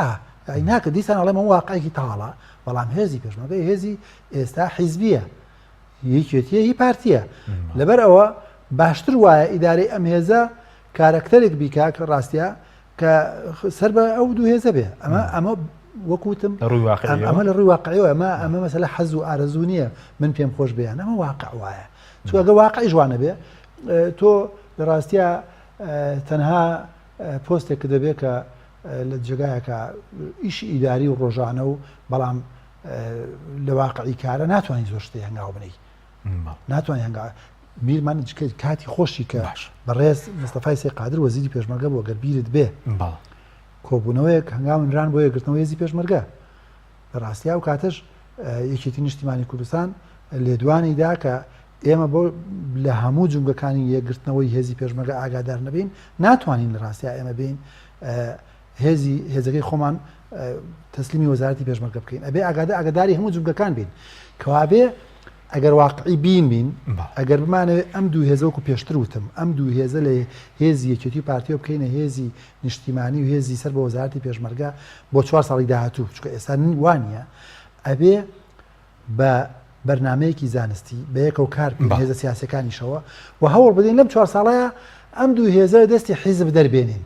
ئەی ناکە دیسان ئەڵێم ئەم واقعێکی تاڵە بەڵام هێزی پێشمەرگە هێزی ئێستا حیزبیە یەکێتیە هی پارتیە لەبەر ئەوە باشتر وایە ئیدارەی ئەم هێزە کارەکتەرێک بیکا کە ڕاستە کە سەر بە ئەو دوو هێزە بێ ئەمە ئەمە وەکوتم ئەمە لە ڕووی واقعیەوە ئەمە ئەمە مەسەلە حەز و ئارەزوو نییە من پێم خۆش بیان ئەمە واقع وایە چونکە ئەگە واقعیش وانە بێ تۆ لە ڕاستە تەنها پۆستێک دەبێت کە لە جێگایەکە ئیشی ئیداری و ڕۆژانە و بەڵام لە واقعی کارە ناتوانانی زۆر شتێ هەنگاو بنەی ناتوانانی هەنگاو بیرمان کاتی خۆشی کە بەڕێز مستەفای سەی قادر وەزیری پێشمەرگە بۆ گەر بیرت بێ کۆبوونەوەیەک هەنگاونران بۆ یەکگرتنەوەی هێزی پێشمەرگە لە ڕاستیا ئەو کاتەش یەکێتی نیشتیمانی کوردستان لێدوانی دا کە ئێمە بۆ لە هەموو جومگەکانی یەکگرتنەوەی هێزی پێشمەرگە ئاگادار نەبین ناتوانین لە ڕاستیا ئێمە بین هێزی هێزەکەی خۆمان تەسلیمی وەزارەتی پێشمەرگە بکەین ئەبێ ئاگادە ئاگاداری هەموو جومگەکان بین کەوابێ ئەگەر واقعی بین بین ئەگەر بمانەوێت ئەم دوو هێزە وەکو پێشتر وتم ئەم دوو هێزە لە هێزی یەکێتی و پارتیەوە بکەینە هێزی نیشتیمانی و هێزی سەر بە وەزارەتی پێشمەرگە بۆ چوار ساڵی داهاتوو چونکە ئێستا وانە ئەبێ بە بەرنمەیەکی زانستی بە یەکەوە کار بکەین هێزە سیاسەکانیشەوە و هەوڵ بدەین لەم چوار ساڵەیە ئەم دوو هێزە دەستی حیزب دەربێنین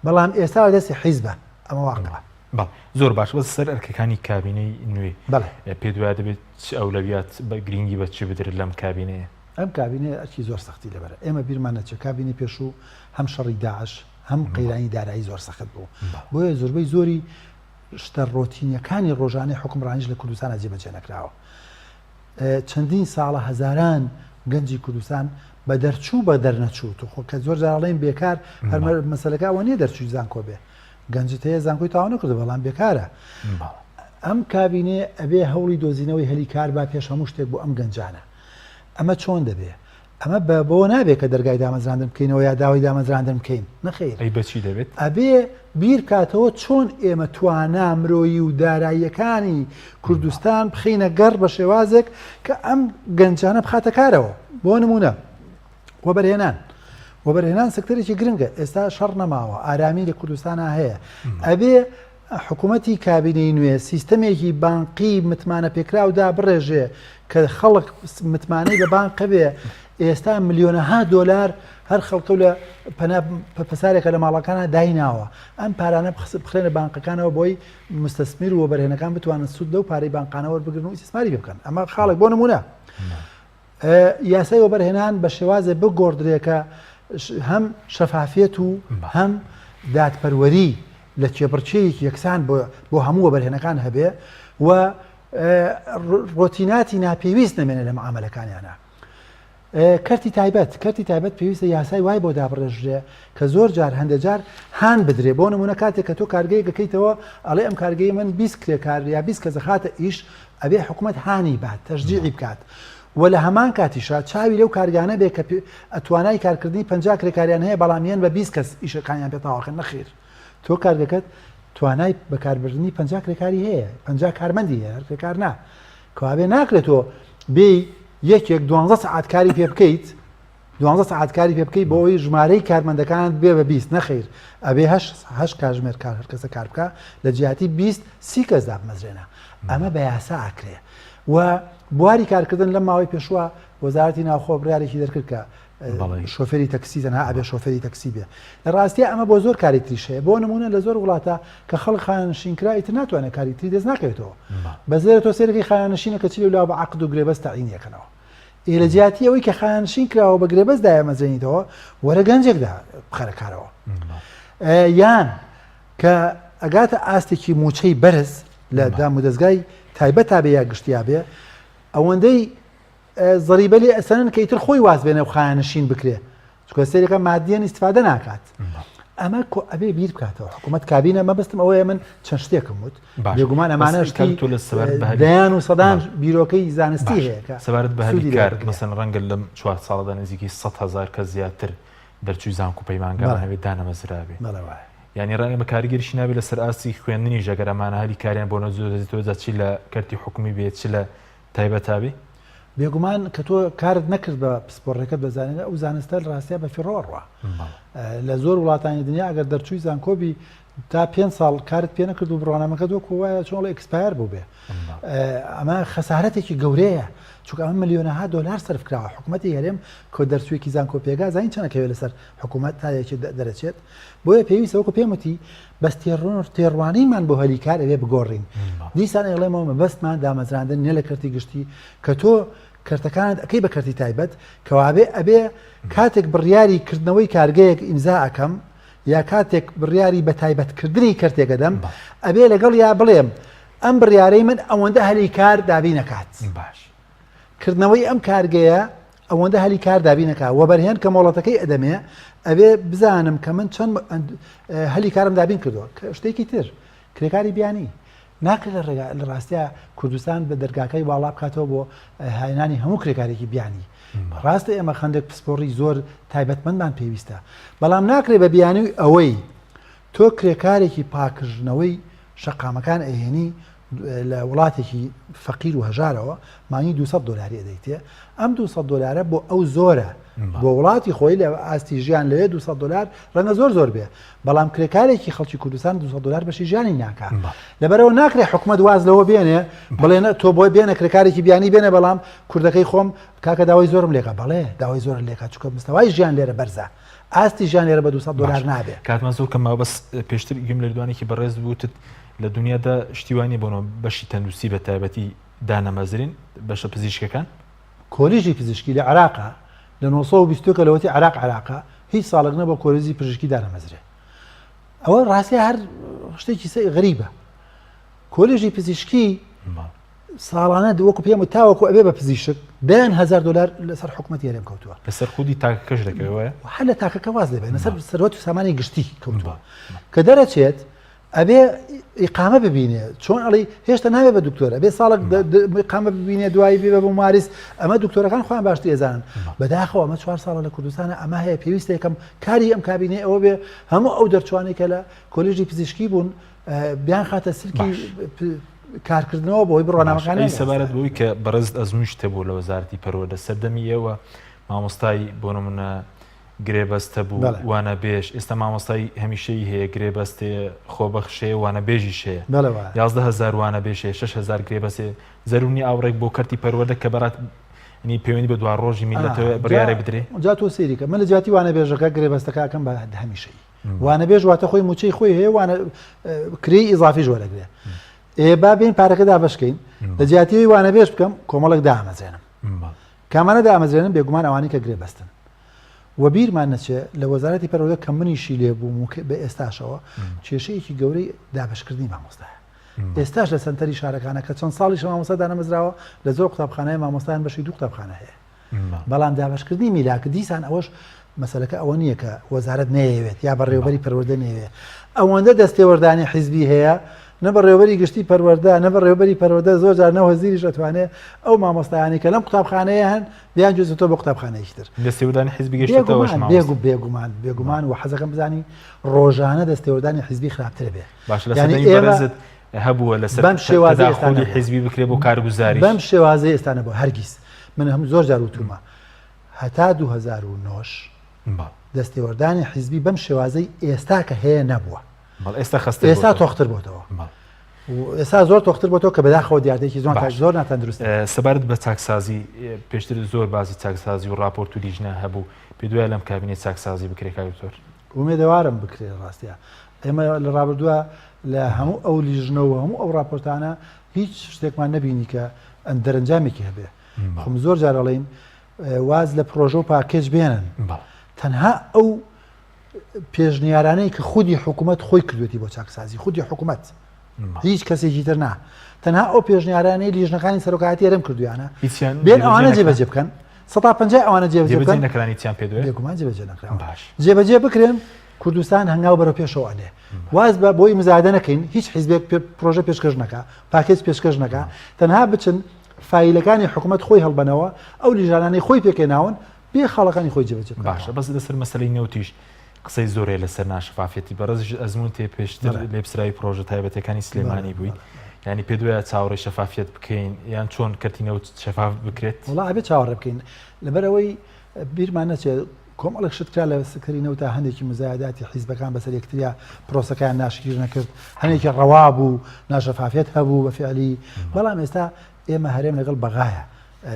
بەڵام ئێستا دەستی حیزبە ئەمە واقعە. بەڵێ زۆر باش بەس سەر ئەرکەکانی کابینەی نوێ بەڵێ پێت وایە دەبێت چ ئەولەویات بە گرینگی بە چ بدرێت لەم کابینەیە؟ ئەم کابینەیە ئەرکی زۆر سەختی لەبەرە ئێمە بیرمان نەچێت کابینەی پێشوو هەم شەڕی داعش هەم قەیرانی دارایی زۆر سەخت بوو بۆیە زۆربەی زۆری شتە ڕۆتینیەکانی ڕۆژانەی حوکمڕانیش لە کوردستانا جێبەجێ نەکراوە. چەندین ساڵە هەزاران گەنجی کوردستان بە دەرچوو بە دەرنەچوو تو خۆ کە زۆر جار ئەڵێن بێکار هەر مەسەلەکە ئەوە نییە دەرچووی زانکۆ بێ گەنجت هەیە زانکۆی تەواو نەکردو بەڵام بێکارە ئەم کابینێ ئەبێ هەوڵی دۆزینەوەی هەلی کار با پێش هەموو شتێک بۆ ئەم گەنجانە ئەمە چۆن دەبێ ئەمە بە بەوە نابێ کە دەرگای دامەزراندن بکەینەوە یا داوای دامەزراندن بکەین، نەخەیر. ئەی بە چی دەبێت؟ ئەبێ بیر بکاتەوە چۆن ئێمە توانا مرۆیی و داراییەکانی کوردستان بخەینە گەڕ بە شێوازێک کە ئەم گەنجانە بخاتە کارەوە. بۆ نموونە وەبەرهێنان. وەبەرهێنان سەکتەرێکی گرنگە. ئێستا شەڕ نەماوە، ئارامی لە کوردستانا هەیە. ئەبێ حکومەتی کابینەی نوێ سیستەمێکی بانقی متمانەپێکراو دابڕێژێ کە خەڵک متمانەی بە بانق هەبێ، ئێستا ملیۆنەها دۆلار هەر خەڵکە و لە پەنا پەسارێکە لە ماڵەکانە دایناوە، ئەم پارانە بخرێنە بانقەکانەوە بۆی مستەسمیر و وەبەرهێنەکان بتوانن سوود لەو پارەی بانقانە وەربگرن و ئیستیسماری پێ بکەن. ئەمە خاڵێک بۆ نموونە. یاسای وەبەرهێنان بە شێوازێ بگۆڕدرێ کە هەم شەفافیەت و هەم دادپەروەری لە کێبڕکێیەکی یەکسان بۆ هەموو وەبەرهێنەکان هەبێ و. ڕۆتیناتی ناپێویست نەمێنێ لە معامەلەکانیانە. کەرتی تایبەت، کەرتی تایبەت پێویستە یاسای وای بۆ دابڕێژرێ کە زۆر جار هەندێ جار هان بدرێ بۆ نمونە کاتێک کە تۆ کارگەیەک ئەکەیتەوە ئەڵێ ئەم کارگەی من 20 کرێکار یا 20 کەس ئەخاتە ئیش ئەبێ حکومەت هانی بات تەشجیعی بکات و لە هەمان کاتیشا چاوی لەو کارگانە بێ کە توانای کارکردنی 50 کرێکاریان هەیە بەڵام یەن بە 20 کەس ئیشەکانیان پێ تەواوکەن نەخیر تۆ کارگەکەت توانای بەکاربردنی 50 کرێکاری هەیە 50 کارمەندی هەیە هەر کرێکار نا کەوابێ ناکرێت تۆ بێی یەکێک دوانزە سەعات کاری پێ بکەیت دوانزە سەعات کاری پێ بکەیت بۆ ئەوەی ژمارەی کارمەندەکانت بێ بە 20 نەخیر ئەبێ هەش هەش کاژمێر کار هەر کەسە کار بکە لە جیاتی 20 سی کەس دابمەزرێنە ئەمە بە یاسا ئاکرێ و بواری کارکردن لەم ماوەی پێشوە وەزارەتی ناوخۆ بڕیارێکی دەرکرد کە شۆفێری تەکسی تەنها ئەبێ شۆفێری تەکسی بێ لە ڕاستیە ئەمە بۆ زۆر کاری تریش هەیە بۆ نمونە لە زۆر وڵاتە کە خەڵک خانەنشین کرا ئیتر ناتوانێت کاری تری دەست ناکەوێتەوە بەس لێرە تۆ سەیرەکەی خانەنشینە کە چی لەولاوە بە عەقد و گرێبەست تەعینی ئەکەنەوە ئێ لە جیاتی ئەوەی کە خانەنشین کراوە بە گرێبەست دایەمەزرێنیتەوە وەرە گەنجێکدا بخەرە کارەوە یان کە ئەگاتە ئاستێکی موچەی بەرز لە دامودەزگای تایبەت تا بێ یا گشتیا بێ ئەوەندەی زەریبە لێ ئەسەنن کە ئیتر خۆی واز بێنێ و خانەنشین بکرێ چونکە سەیرەکە مادیەن ئیستفادە ناکات ئەمە کۆ ئەبێ بیر بکاتەوە حکوومەت کابینە مەبەستم ئەوەیە من چەند شتێکم وت بێگومان ئەمانە شتی تۆ لە سەبارەت بە هەلی دەیان و سەدان بیرۆکەی زانستی باش هەیە کە سەبارەت بە هەلی سوودی لێ کار بگرێ. مەسەن ڕەنگە لەم چوار ساڵەدا نزیکەی 100 هەزار کەس زیاتر دەرچووی زانکۆ و پەیمانگامان بەڵێ. هەبێت دانەمەزرابێ بەڵێ وایە. یانی ڕەنگە بە کاریگەریشی نابێت لەسەر ئاستی خوێندنیش ئەگەر ئەمانە هەلی کاریان بۆ نەدۆزێتەوە جا چی لە کەرتی حکومی بێت چ لە تایبەتا بی؟ بێگومان کە تۆ کارت نەکرد بە پسپۆڕیەکەت بە زانین ئەو زانستە لە ڕاستیا بە فیڕۆ ئەڕوا. لە زۆر وڵاتانی دنیا ئەگەر دەرچووی زانکۆ بی تا پێنج ساڵ کارت پێ نەکرد و بڕوانامەکەت وەکو وایە چۆن ئەڵێ expire بوو بێ. ئەمە خەسارەتێکی گەورەیە چونکە ئەمە ملیۆنەها دۆلار سەرف کراوە حکوومەتی هەرێم کە دەرچوویەکی زانکۆ پێگا زانین چەند ئەکەوێت لەسەر حکوومەت تا یەکێ دەرەچێت بۆیە پێویستە وەکو پێم وتی بەس تێڕوانینمان بۆ هەلی کار ئەبێ بگۆڕین دیسان ئەیڵێمەوە مەبەستمان دامەزراندن نیە لە کەرتی گشتی کە تۆ کەرتەکانت ئەکەی بە کەرتی تایبەت کەوابێ ئەبێ کاتێک بڕیاری کردنەوەی کارگەیەک ئیمزا ئەکەم یا کاتێک بڕیاری بە تایبەتکردنی کەرتێک ئەدەم ئەبێ لەگەڵ یا بڵێم ئەم بڕیارەی من ئەوەندە هەلی کار دابین ئەکات باش کردنەوەی ئەم کارگەیە ئەوەندە هەلی کار دابین ئەکا، وەبەرهێن کە مۆڵەتەکەی ئەدەمێ ئەبێ بزانم کە من چەند هەلی کارم دابین کردووە. شتێکی تر کرێکاری بیانی ناکرێت لە ڕێگا لە ڕاستیا کوردستان بە دەرگاکەی واڵا بکاتەوە بۆ هاینانی هەموو کرێکارێکی بیانی. ڕاستە ئێمە خەندێک پسپۆڕی زۆر تایبەتمەندمان پێویستە، بەڵام ناکرێت بە بیانووی ئەوەی تۆ کرێکارێکی پاکژنەوەی شەقامەکان ئەهێنی لە وڵاتێکی فەقیر و هەژارەوە مانگی 200 دۆلاری ئەدەیتێ ئەم 200 دۆلارە بۆ ئەو زۆرە بۆ وڵاتی خۆی لە ئاستی ژیان لەوێ 200 دلار ڕەنگە زۆر زۆر بێ بەڵام کرێکارێکی خەڵکی کوردستان 200 دلار بەشی ژیانی ناکا لەبەرەوە ناکرێ حکومت واز لەوە بێنێ بڵێنە تۆ بۆی بێنە کرێکارێکی بیانی بێنە بەڵام کوردەکەی خۆم کاکە داوای زۆرم لێکا بەڵێ داوای زۆر لێکا چونکە مستەوای ژیان لێرە بەرزە ئاستی ژیان لێرە بە 200 دلار نابێ. کاتمان زۆر کەم ماوە بەس پێشتر گوێم لە لێدوانێکی بەڕێز بوو وتت لە دنیادا شتی وا نییە بۆنەوە بەشی تەندروستی بە تایبەتی دانەمەزرین بەشە پزیشکەکان. کۆلیژی پزیشکی لە عێراقا لە 920 کە لەوەتی عێراق عێراقە هیچ ساڵێک نەبووە کۆلیژی پزیشکی دانەمەزرێ ئەوە ڕاستە هەر شتێکی سەی غەریبە کۆلیژی پزیشکی ساڵانە وەکو پێم و تاوەکو ئەبێ بە پزیشک دەیان هەزار دلار لەسەر حکوومەتی هەرێم کەوتووە لەسەر خودی تاکەکەش دەکەوێت هەر لە تاکەکە واز لێبێ لەسەر سەروەت و سامانی گشتی کەوتووە کە دەرەچێت ئەبێ ئیقامە ببینێ چۆن ئەڵی هێشتا نابێ بە دکتۆر ئەبێ ساڵک ئیقامە ببینێ دوایی بێ بە ممارس ئەمە دکتۆرەکان خۆیان باشتر ئەزانن بەداخەوە ئەمە چوار ساڵە لە کوردستانە ئەمە هەیە پێویستە یەکەم کاری ئەم کابینەی ئەوە بێ هەموو ئەو دەرچوانەی کە لە کۆلێژی پزیشکی بوون بیان خاتە سلکی کارکردنەوە بۆی بڕوانامەکانی سەبارەت بەوەی کە بەڕێزت ئەزموونیشت هەبوو لە وەزارەتی پەروەردە سەردەمی ئێوە مامۆستای بۆ نمونە گرێبەست هەبوو وانەبێژ ئێستا مامۆستای هەمیشەیی هەیە گرێبەست هەیە خۆبەخش هەیە وانەبێژیش هەیە 11 هەزار وانەبێژ هەیە 6 هەزار گرێبەست هەیە زەرور نییە ئاوڕێک بۆ کەرتی پەروەردە کە بەڕات نی پەیوەندی بە دوا ڕۆژی میللەتەوە بڕیارێک بدرێ جا تۆ سەیری کە من لە جیاتی وانەبێژەکە گرێبەستەکە ئەکەم بە هەمیشەیی وانەبێژ واتە خۆی موچەی خۆی هەیە وانە کرێی ئیزافیش وەرەگرێ ئێ با بێین پارەکە دابەشکەین لە جیاتی وانەبێژ بکەم کۆمەڵێک دامەزرێنم کامانە دامەزرێنم بێگومان ئەوانەی کە گرێبەستن و بیرمان نەچێ لە وەزارەتی پەروەردە کە منیشی لێ بووم و بە ئێستاشەوە کێشەیەکی گەورەی دابەشکردنی مامۆستایە. ئێستاش لە سەنتەری شارەکانە کە چەند ساڵیشە مامۆستا دانەمەزراوە لە زۆر قوتابخانەیە مامۆستایان بەشی دوو قوتابخانە هەیە. بەڵام دابەشکردنی میلاک دیسان ئەوەش مەسەلەکە ئەوە نییە کە وەزارەت نەیەوێت یا بەڕێوەبەری پەروەردە نەیەوێت ئەوەندە دەستێوەردانی حیزبی هەیە نە بەڕێوەبەری گشتی پەروەردە نە بەڕێوەبەری پەروەردە زۆر جار نە وەزیریش ئەتوانێت ئەو مامۆستایانی کە لەم قوتابخانەیە هەن بیان گوێزێتەوە بۆ قوتابخانەیەکی تر. دەستێوەردانی حیزبی گەیشتۆتە ئەوەش بێگومان مامۆستا. بێگومان بێگومان و حەزەکەم بزانی ڕۆژانە دەستێوەردانی حیزبی خراپترە بێ. باشە لە یانی سەردەمی ئێمە بەڕێزت هەبووە لەسەر بەم شێوازەی ئێستا تەداخولی نەبووە. حیزبی بکرێ بۆ کارگوزاریش؟ بەم شێوازەی ئێستا نەبووە هەرگیز. من هەم زۆر جار وتوومە هەتا 2009 دەستێوەردانی حیزبی بەم شێوازەی ئێستا کە هەیە نەبووە. بەڵێ ئێستا خەستتر ئێستا بۆتەوە. تۆختر بۆتەوە. بەڵێ. و ئێستا زۆر تۆختر بۆتەوە کە بەداخەوە دیاردەیەکی زۆر باش. زۆر ناتەندروستە. سەبارەت بە چاکسازی پێشتر زۆر باسی چاکسازی و ڕاپۆرت و لیژنە هەبوو پێت وایە لەم کابینەی چاکسازی بکرێ کاک دکتۆر؟ ئومێدەوارم بکرێ ڕاستە. ئێمە لە ڕابردووە لە هەموو ئەو لیژنە و هەموو ئەو ڕاپۆرتانە هیچ شتێکمان نەبینی کە دەرەنجامێکی هەبێ. خۆم زۆر جار ئەڵێین واز لە پرۆژە و پاکێج بێنن. تەنها ئەو پێشنیارانەی کە خودی حکوومەت خۆی کردوێتی بۆ چاکسازی خودی حکوومەت هیچ کەسێکی تر نا تەنها ئەو پێشنیارانەی لیژنەکانی سەرۆکایەتی هەرێم کردویانە بێن ئەوانە جێبەجێ بکەن 150 ئەوانە جێبەجێ بکەن نەکرانی چیان پێ دوێ بێگومان جێبەجێ نەکراون باش جێبەجێ بکرێن کوردستان هەنگاو بەرەو پێشەوە ئەنێ واز بە بۆی مزایدە نەکەین هیچ حیزبێک پرۆژە پێشکەش نەکا پاکێج پێشکەش نەکا تەنها بچن فایلەکانی حکوومەت خۆی هەڵبەنەوە ئەو لیژانانەی خۆی پێکێناون بێ خاڵەکانی خۆی جێبەجێ بکەن. باشە بەس لەسەر مەسەلەی نەوتیش قسەی زۆر هەیە لەسەر ناشەفافیەتی بەڕێزیش ئەزموون تێ پێشتر لێپسراوی پرۆژە تایبەتەکانی سلێمانی بووی ینی پێ دوایە چاوەڕێی شەفافیەت بکەین یان چۆن کەرتی نەوت شەفاف بکرێت؟ وڵا ئەبێ چاوەڕێ بکەین لەبەرئەوەی بیرمان نەچێت کۆمەڵێک شت کرا لە سکتەری نەوتا هەندێکی مزایداتی حیزبەکان بەسەر یەکتریا پرۆسەکەیان ناشکیر نەکرد هەنێکی ڕەوا بوو ناشەفافیەت هەبوو بە فعلی بەڵام ئێستا ئێمە هەرێم لەگەڵ بەغایە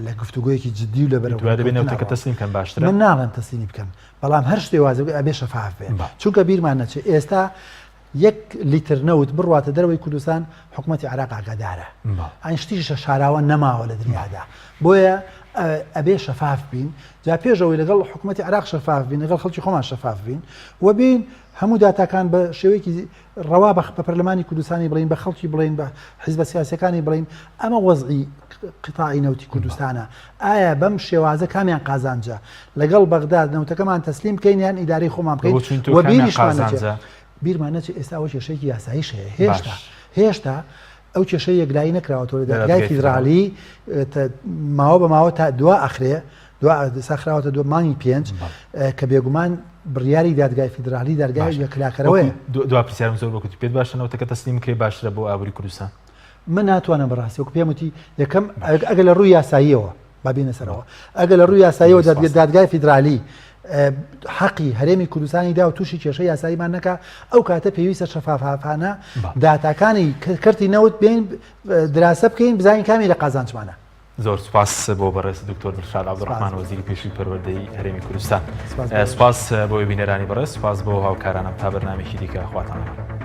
لە گفتوگۆیەکی جدی و لە بەرەو دوای دەبێت نەوتەکە تەسلیم کەن باشترە من ناڵێم تەسلیمی بکەن بەڵام هەر شتێ وازە ئەبێ شەفاف بێ چونکە بیرمان نەچێت ئێستا یەک لیتر نەوت بڕواتە دەرەوەی کوردستان حکوومەتی عراق ئاگادارە ئەین شتیش شاراوە نەماوە لە دنیادا بۆیە ئەبێ شەفاف بین جا پێشەوەی لەگەڵ حکوومەتی عراق شەفاف بین لەگەڵ خەڵکی خۆمان شەفاف بین و بین هەموو داتاکان بە شێوەیەکی ڕەوا بە پەرلەمانی کوردستانی بڵین بە خەڵکی بڵین بە حیزبە سیاسەکانی بڵین ئەمە وەزعی قیتاعی نەوتی کوردستانە ئایا بەم شێوازە کامیان قازانجە لەگەڵ بەغداد نەوتەکەمان تەسلیم بکەین یان ئیدارەی خۆمان بکەین و بیریشمان نەچێت بیرمان نەچێت ئێستا ئەوە کێشەیەکی یاساییش هەیە هێشتا هێشتا ئەو کێشەی یەکلایی نەکراوەتەوە لە دادگای فیدرالی ماوە بە ماوە تا دوا ئەخرێ دوا ساخراوەتە دو مانگی پێنج کە بێگومان بڕیاری دادگای فیدرالی دادگای یەکلاکەرەوەیە دوا پرسیارم زۆر بەکوتی پێت باشە نەوتەکە تەسلیم بکرێ باشترە بۆ ئابووری کوردستان من ناتوانم بەڕاستی وەکو پێم وتی یەکەم ئەگەر لە ڕووی یاساییەوە با بینە سەرەوە ئەگەر لە ڕووی یاساییەوە دادگای فیدرالی حەقی هەرێمی کوردستانی دا و تووشی کێشە یاساییمان نەکا ئەو کاتە پێویستە شەفافانە داتاکانی کەرتی نەوت بین دراسە بکەین بزانین کامی لە قازانجمانە. زۆر سوپاس بۆ بەڕێز دکتۆر دڵشاد عەبدولڕەحمان وەزیری پێشووی پەروەردەی هەرێمی کوردستان. سوپاس بۆ بینەرانی بەڕێز، سوپاس بۆ هاوکارانم تا بەرنامەیەکی دیکە خواتان لەگەڵ.